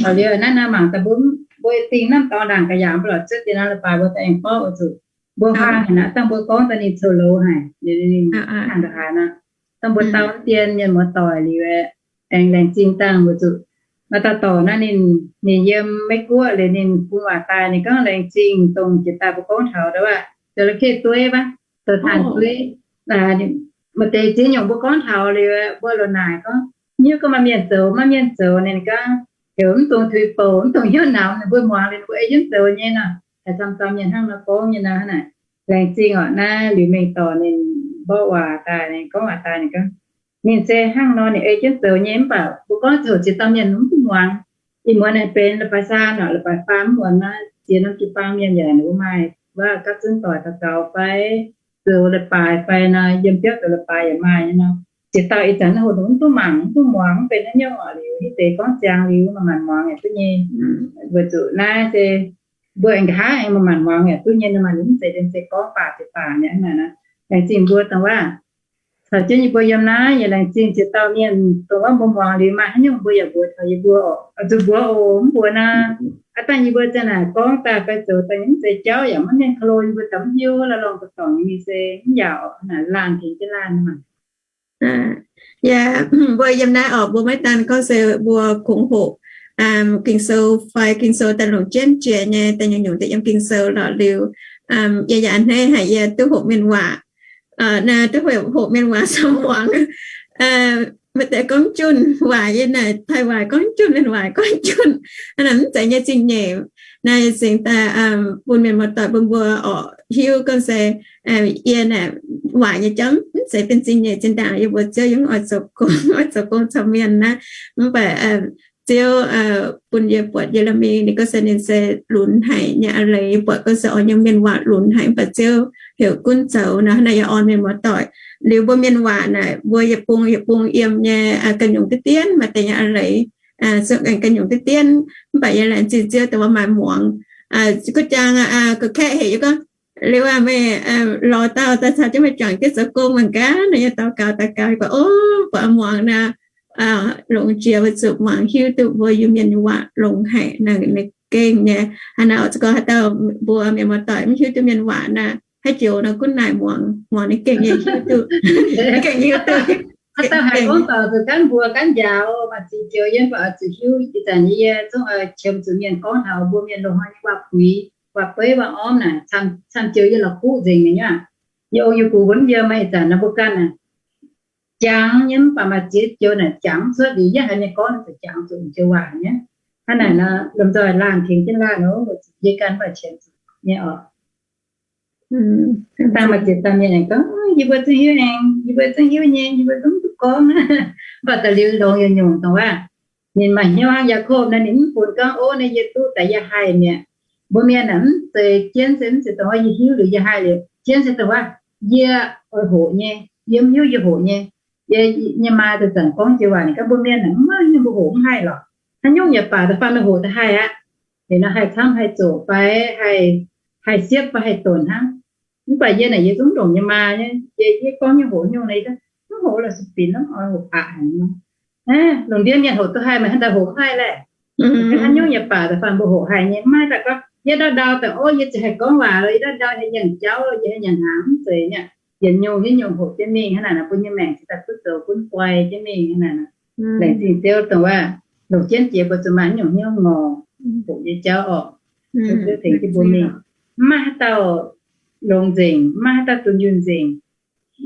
Taux liuz naaiv naaiv mangc daaih mbuo, mbuo dingh naaiv dorngx ndaangc ga'yaangc mbuo lorqc, cuotv deix naaiv leiz-baaix mbuo daaih aengx borqv oix zuqc mbuo huaang haic naaic, dangh mbuo gorngv daaih ninh coux louz haic, ninh hnangv nqa'haaix nor, dangh mbuo dau dien mienh muoz-doic liuz, aengx laengz zingh dangh weic zuqc maaih dauh dorc naaiv ninh, ninh yiem Meiv-Guoqv liuz ninh bun waac daaih, ninh gorngv laengz zingh dongh jiex daaih mbuo gorngv taux dongh wuov จระเข้ dueiv wuov, douz-taanh dueiv. Maaih deix ziex nyungc mbuo gorngv taux liuz, mbuo loz-naaic gorngv, hnyouv gorngv maaih mienh zoux, maaih mienh zoux, ninh gorngv heuc mv dungx tuix bouc, mv dungx hnyouv namx, ninh mbuo muangx liuz ninh mbuo ei jienv zoux nyei nor. Haiz camv-camv mienh hnangv nor gorngv nyei nor. Hnangv naaic, laengz zingh oc, naaiv liuz mingh dorc ninh mborqv waac daaih, ninh gorngv waac daaih, ninh gorngv, ninh se hnangv nor ninh ei jienv zoux nyei, mv baac mbuo gorngv zoux ziex dauh mienh mv duqv muangx. Ih muonz naaic benx leiz-baaix saa oc, leiz-baaix faam mv muonz naaiv ziex norm jiu-baang mienh yaac ninh mbuo maaih wuov gapv zunv doic daux gaux fai zoux leiz-baaix fai nor, yiem biauv zoux leiz-baaix yaac maaih nyei nor. Ziex dauh ih zanc naaiv hoc ninh mv duqv mangc, mv duqv muangx, mv benx haaix nyungc oc. Liuz hitv deix gorngv ziangx liuz maaih maanc muangx yaac duqv nyei. Weic zuqc naaiv se mbuo aengx nqa'haav aengx maaih maanc muangx yaac duqv nyei nor, maaih liuz mv zeiz, liuz se gorngv baac zeiz baac nyei hnangv naaic. Laengz zingh mbuo dongh wuov caux jienv yie mbuo yiem naaiv, yaac laengz zingh ziex dauh mienh dongh wuov mbuo muangx liuz maaih haaix nyungc mbuo yaac mbuox taux yie mbuo oc. Oix zuqc mbuox oc, mv mbuox nor, aav dangh yie mbuo za'naaic gorngv daaih fai zoux daaih mv zeiz jauv yaac maiv mienh klo, yie mbuo daaih mv hiuv, la'longh daaih dorngc nyei mingh se mv yaac oc. Hnangv naaic laanh tengx jienv laanh. Yaac mbuo yiem naaiv oc, mbuo maiv daan gorngv se mbuo kungx hoqc Ging-Sou fai Ging-Sou daaih longc jienv jiex nyei daaih nyungc-nyungc daaih yiem Ging-Sou lorqc liuz, yie yaac a'hneiv haic yie duqv hoqc mienh waac. Naaiv duqv hoqc mienh waac samx muangx. Maaih deix gorngv junh waac, yie naaic taaih waac gorngv junh, mienh waac gorngv junh. Hnangv naaic mv zeiz nyei zingh nyeic. Naaiv yie zingh daaih bun mienh muoz-doic bun mbuo oc hiuv gorngv se yie naaic waac nyei jauv mv zeiz benx zingh nyeic zinh ndaangc, yie mbuox Ziouv yie mv oix zoux gong, oix zoux gong caux mienh naaiv. Mv baac Ziouv bun yie buatc Ye^le^mi, ninh gorngv se ninh se lunx haic nyei a'leiz. Yie buatc gorngv se oix nyungc mienh waac lunx haic, mv baac Ziouv heuc gunv zoux nor. Hnangv naaic yie orn mienh muoz-doic liuz, mbuo mienh waac naaic mbuo yietc bung yietc bung yiem nyei ga'nyungc diqv dienv, maaih deix nyei a'leiz zungv ga'nyungc diqv dienv. Mv baac yie laengz zingh Ziouv dongh wuov maaih muangx. Gu jang ga'kaeqv hec yie gorngv, liuz aac meih lorz dauh daaih caux jienv meih juangc jienv zoux gong mangc gaax nor. Yie daux gaux daux gaux yie gorngv, o, buatc muangx nor, longx jiex weic zuqc muangx hiuv duqv mbuo Iu-Mienh waac longx haic, ninh gengh nyei. Hnangv naaic oix zuqc gorngv haaix dauh mbuo mienh muoz-doic mv hiuv duqv mienh waac naaic, haaix joux nor gunv naaic muangx, muangx ninh gengh nyei hiuv duqv, gengh hiuv duqv. Haaix dauh haiz gorngv taux zuqc gaanv mbuox gaanv njaaux maaih ziex joux yie mv baac oix zuqc hiuv. Ih zanc yie zungv qiemx zuqc mienh gorngv taux mbuo mienh loz-hnoi nyei waac-puix, waac-beiv, waac-ormv naaic, camv-camv joux yie la'kuqv nzengc nyei aqv. Yie ong yie gux wuonv yiem aqv. Ih zanc naaiv mbuo ganh naaic jangx nyei, mv baac maaih ziex joux naaic jangx cuotv liuz yie haiz mienh gorngv naaic zuqc jangx zuqc joux waac nyei. Hnangv naaic nor lomh nzoih laanh tengx jienv laanh oc, yie ganh mv baac qiemx zuqc nyei oc. Dangh maaih ziex dauh mienh aengx gorngv, yie mbuo zungv hiuv aengx, yie mbuo zungv hiuv nyei, yie mbuo zungv duqv gorngv. Mv baac daaih liuz longx yietc nyungc dongh wuov, ninh maaih hnyouv hnangv Yaakopv naaiv, ninh mv funx gorngv, ov, naaiv yie duqv daaih yie haih mi'aqv. Mbuo mienh aeqv, mv zeiz jienv se mv zeiz dongh wuov yie hiuv liuz yie haih liuz, jienv se dongh wuov yie oix hoqc nyei, yie mv hiuv yie hoqc nyei. Yie nyei maa daaih zanc gorngv joux waac ninh gorngv mbuo mienh aeqv, mv maaih nyungc mbuo hoqc mv haih lorqc. Haaix nyungc yaac baac da'faanh meih hoqc daaih haih aqv. Liuz nor haih camv haih zoqc fai haih siepv fai haih donc hnangv. Mv baac yie naaic yie zungv ndongc nyei maa nyei, yie, yie gorngv nyei hoqc nyungc naaic, mv hoqc lorqc, sueih binc nor oix hoqc aqc haic nor. Lungh ndiev mienh hoqc duqv haih, meih hnangv daaih hoqc mv haih laeh. Haaix nyungc yietc baac da'faanh mbuo hoqc haih nyei, mv maaih daaih gorngv yie ndau ndau daaih, ov, yie ziouc haih gorngv waac lo, yie ndau ndau haih nyanc jauv lo, yie haih nyanc hnaangx mv zeiz nyei. Yietc nyungc yietc nyungc hoqc jienv mingh hnangv naaic nor, bun nyei maengc cingx daaih duqv zoux gunv guai jienv mingh hnangv naaic nor. Laengz zingh Ziouv dongh waac longc jienv jiex mbuo zuqc maaih nyungc hnyouv ngorc hoqc nyei jauv orqc. Tengx jienv mbuo mingh, mv maaih haaix dauh longx nzengc, mv maaih haaix dauh dunh yunh nzengc.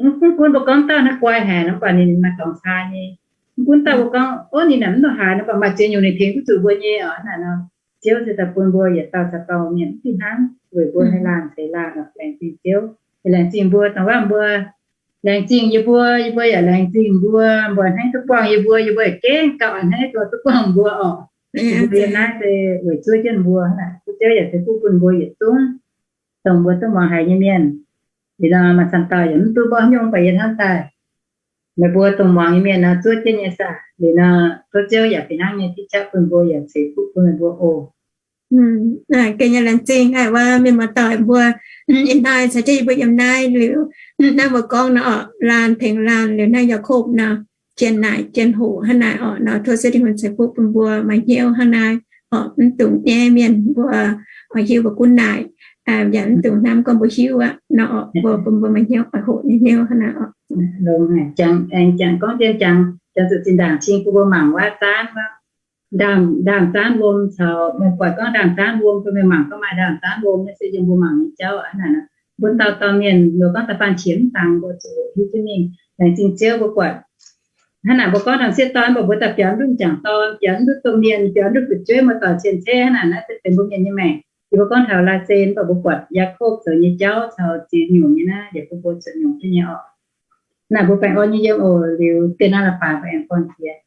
Mv gunv mbuo gorngv dauh naaiv guai haic nor, mv baac ninh maaih dorngx caa nyei. Mv gunv dauh mbuo gorngv, ov, ninh naaic mv nor haaix nor, mv baac maaih ziex nyungc ninh tengx duqv zuqc mbuo nyei orqc. Hnangv naaic nor, Ziouv se daaih bun mbuo yietc dauh caux dauh mienh fih hnangv weic mbuo haih laanh ceix laanh orqc. Laengz zingh Ziouv, laengz zingh mbuo dongh waac mbuo, laengz zingh yie mbuo, yie mbuo yaac laengz zingh mbuo. Mbuo a'hneiv duqv buangh yie mbuo, yie mbuo yaac gengh gauh a'hneiv duqv buangh mbuo orqc. Yie mbuo yiem naaiv se weic zuov jienv mbuo hnangv naaic. Tov Ziouv yaac ceix fuqv bun mbuo yietc zungv dongh mbuo duqv muangx haiz nyei mienh. Liuz nor maaih camv dauh yaac mv duqv mborqv nyungc, mv baac yie hnamv daaih meih mbuo dongh muangx nyei mienh nor zuov jienv nyei saah. Liuz nor tov Ziouv yaac fih hnangv nyei tipv qaqv bun mbuo yaac ceix fuqv bun meih mbuo oc. Gengh nyei laengz zingh haic wuov mienh muoz-doic mbuo. Ih hnoi caux jienv yie mbuo yiem naaiv liuz, naaiv mbuo gorngv nor orqc, laanh tengx laanh liuz naaiv Yaakopv nor, jien naaic jien hoqc hnangv naaic orqc nor, tov Ziouv Tin-Hungh ceix fuqv bun mbuo maaih hnyouv hnangv naaiv orqc, mv dungx nyaiv mienh mbuo oix hiuv mbuo gunv naaic, yaac mv dungx hnamv gorngv mbuo hiuv aqv nor orqc, mbuo bun mbuo maaih hnyouv oix hoqc nyei hnyouv hnangv naaic orqc. Aengx jangx gorngv jien jangx, jangx zuqc zinh ndaangc cing bun mbuo mangc waav zaanv, ndaamv-zaanv wuom caux meih buatc gorngv ndaamv-zaanv wuom, bun meih mangc gorngv maaih ndaamv-zaanv wuom naaiv se yiem mbuo mangc nyei jauv hnangv naaic nor. Mbuo dauh dauh mienh mbuo gorngv da'faanh qiex mv dangx mbuo zuqc hiuv jienv mingh. Laengz zingh Ziouv mbuo buatc hnangv naaic, mbuo gorngv taux sieqv dorn, mv baac mbuo daaih biaux mv duqv m'jangc dorn, biaux mv duqv domh mienh, biaux mv duqv fu'jueiv, muoz-doic cien-ceqv hnangv naaic, naaiv se benx mbuo mienh nyei maengc. Yie mbuo gorngv taux laaix se, mv baac mbuo buatc Yaakopv zoux nyei jauv caux ziex nyungc nyei naaiv, yaac bun mbuo zuqc nyungc jienv nyei orqc. Naaic mbuo baengh orn nyei yiem oc. Liuz deix naaiv la'baaix mbuo aengx gorngv jiex.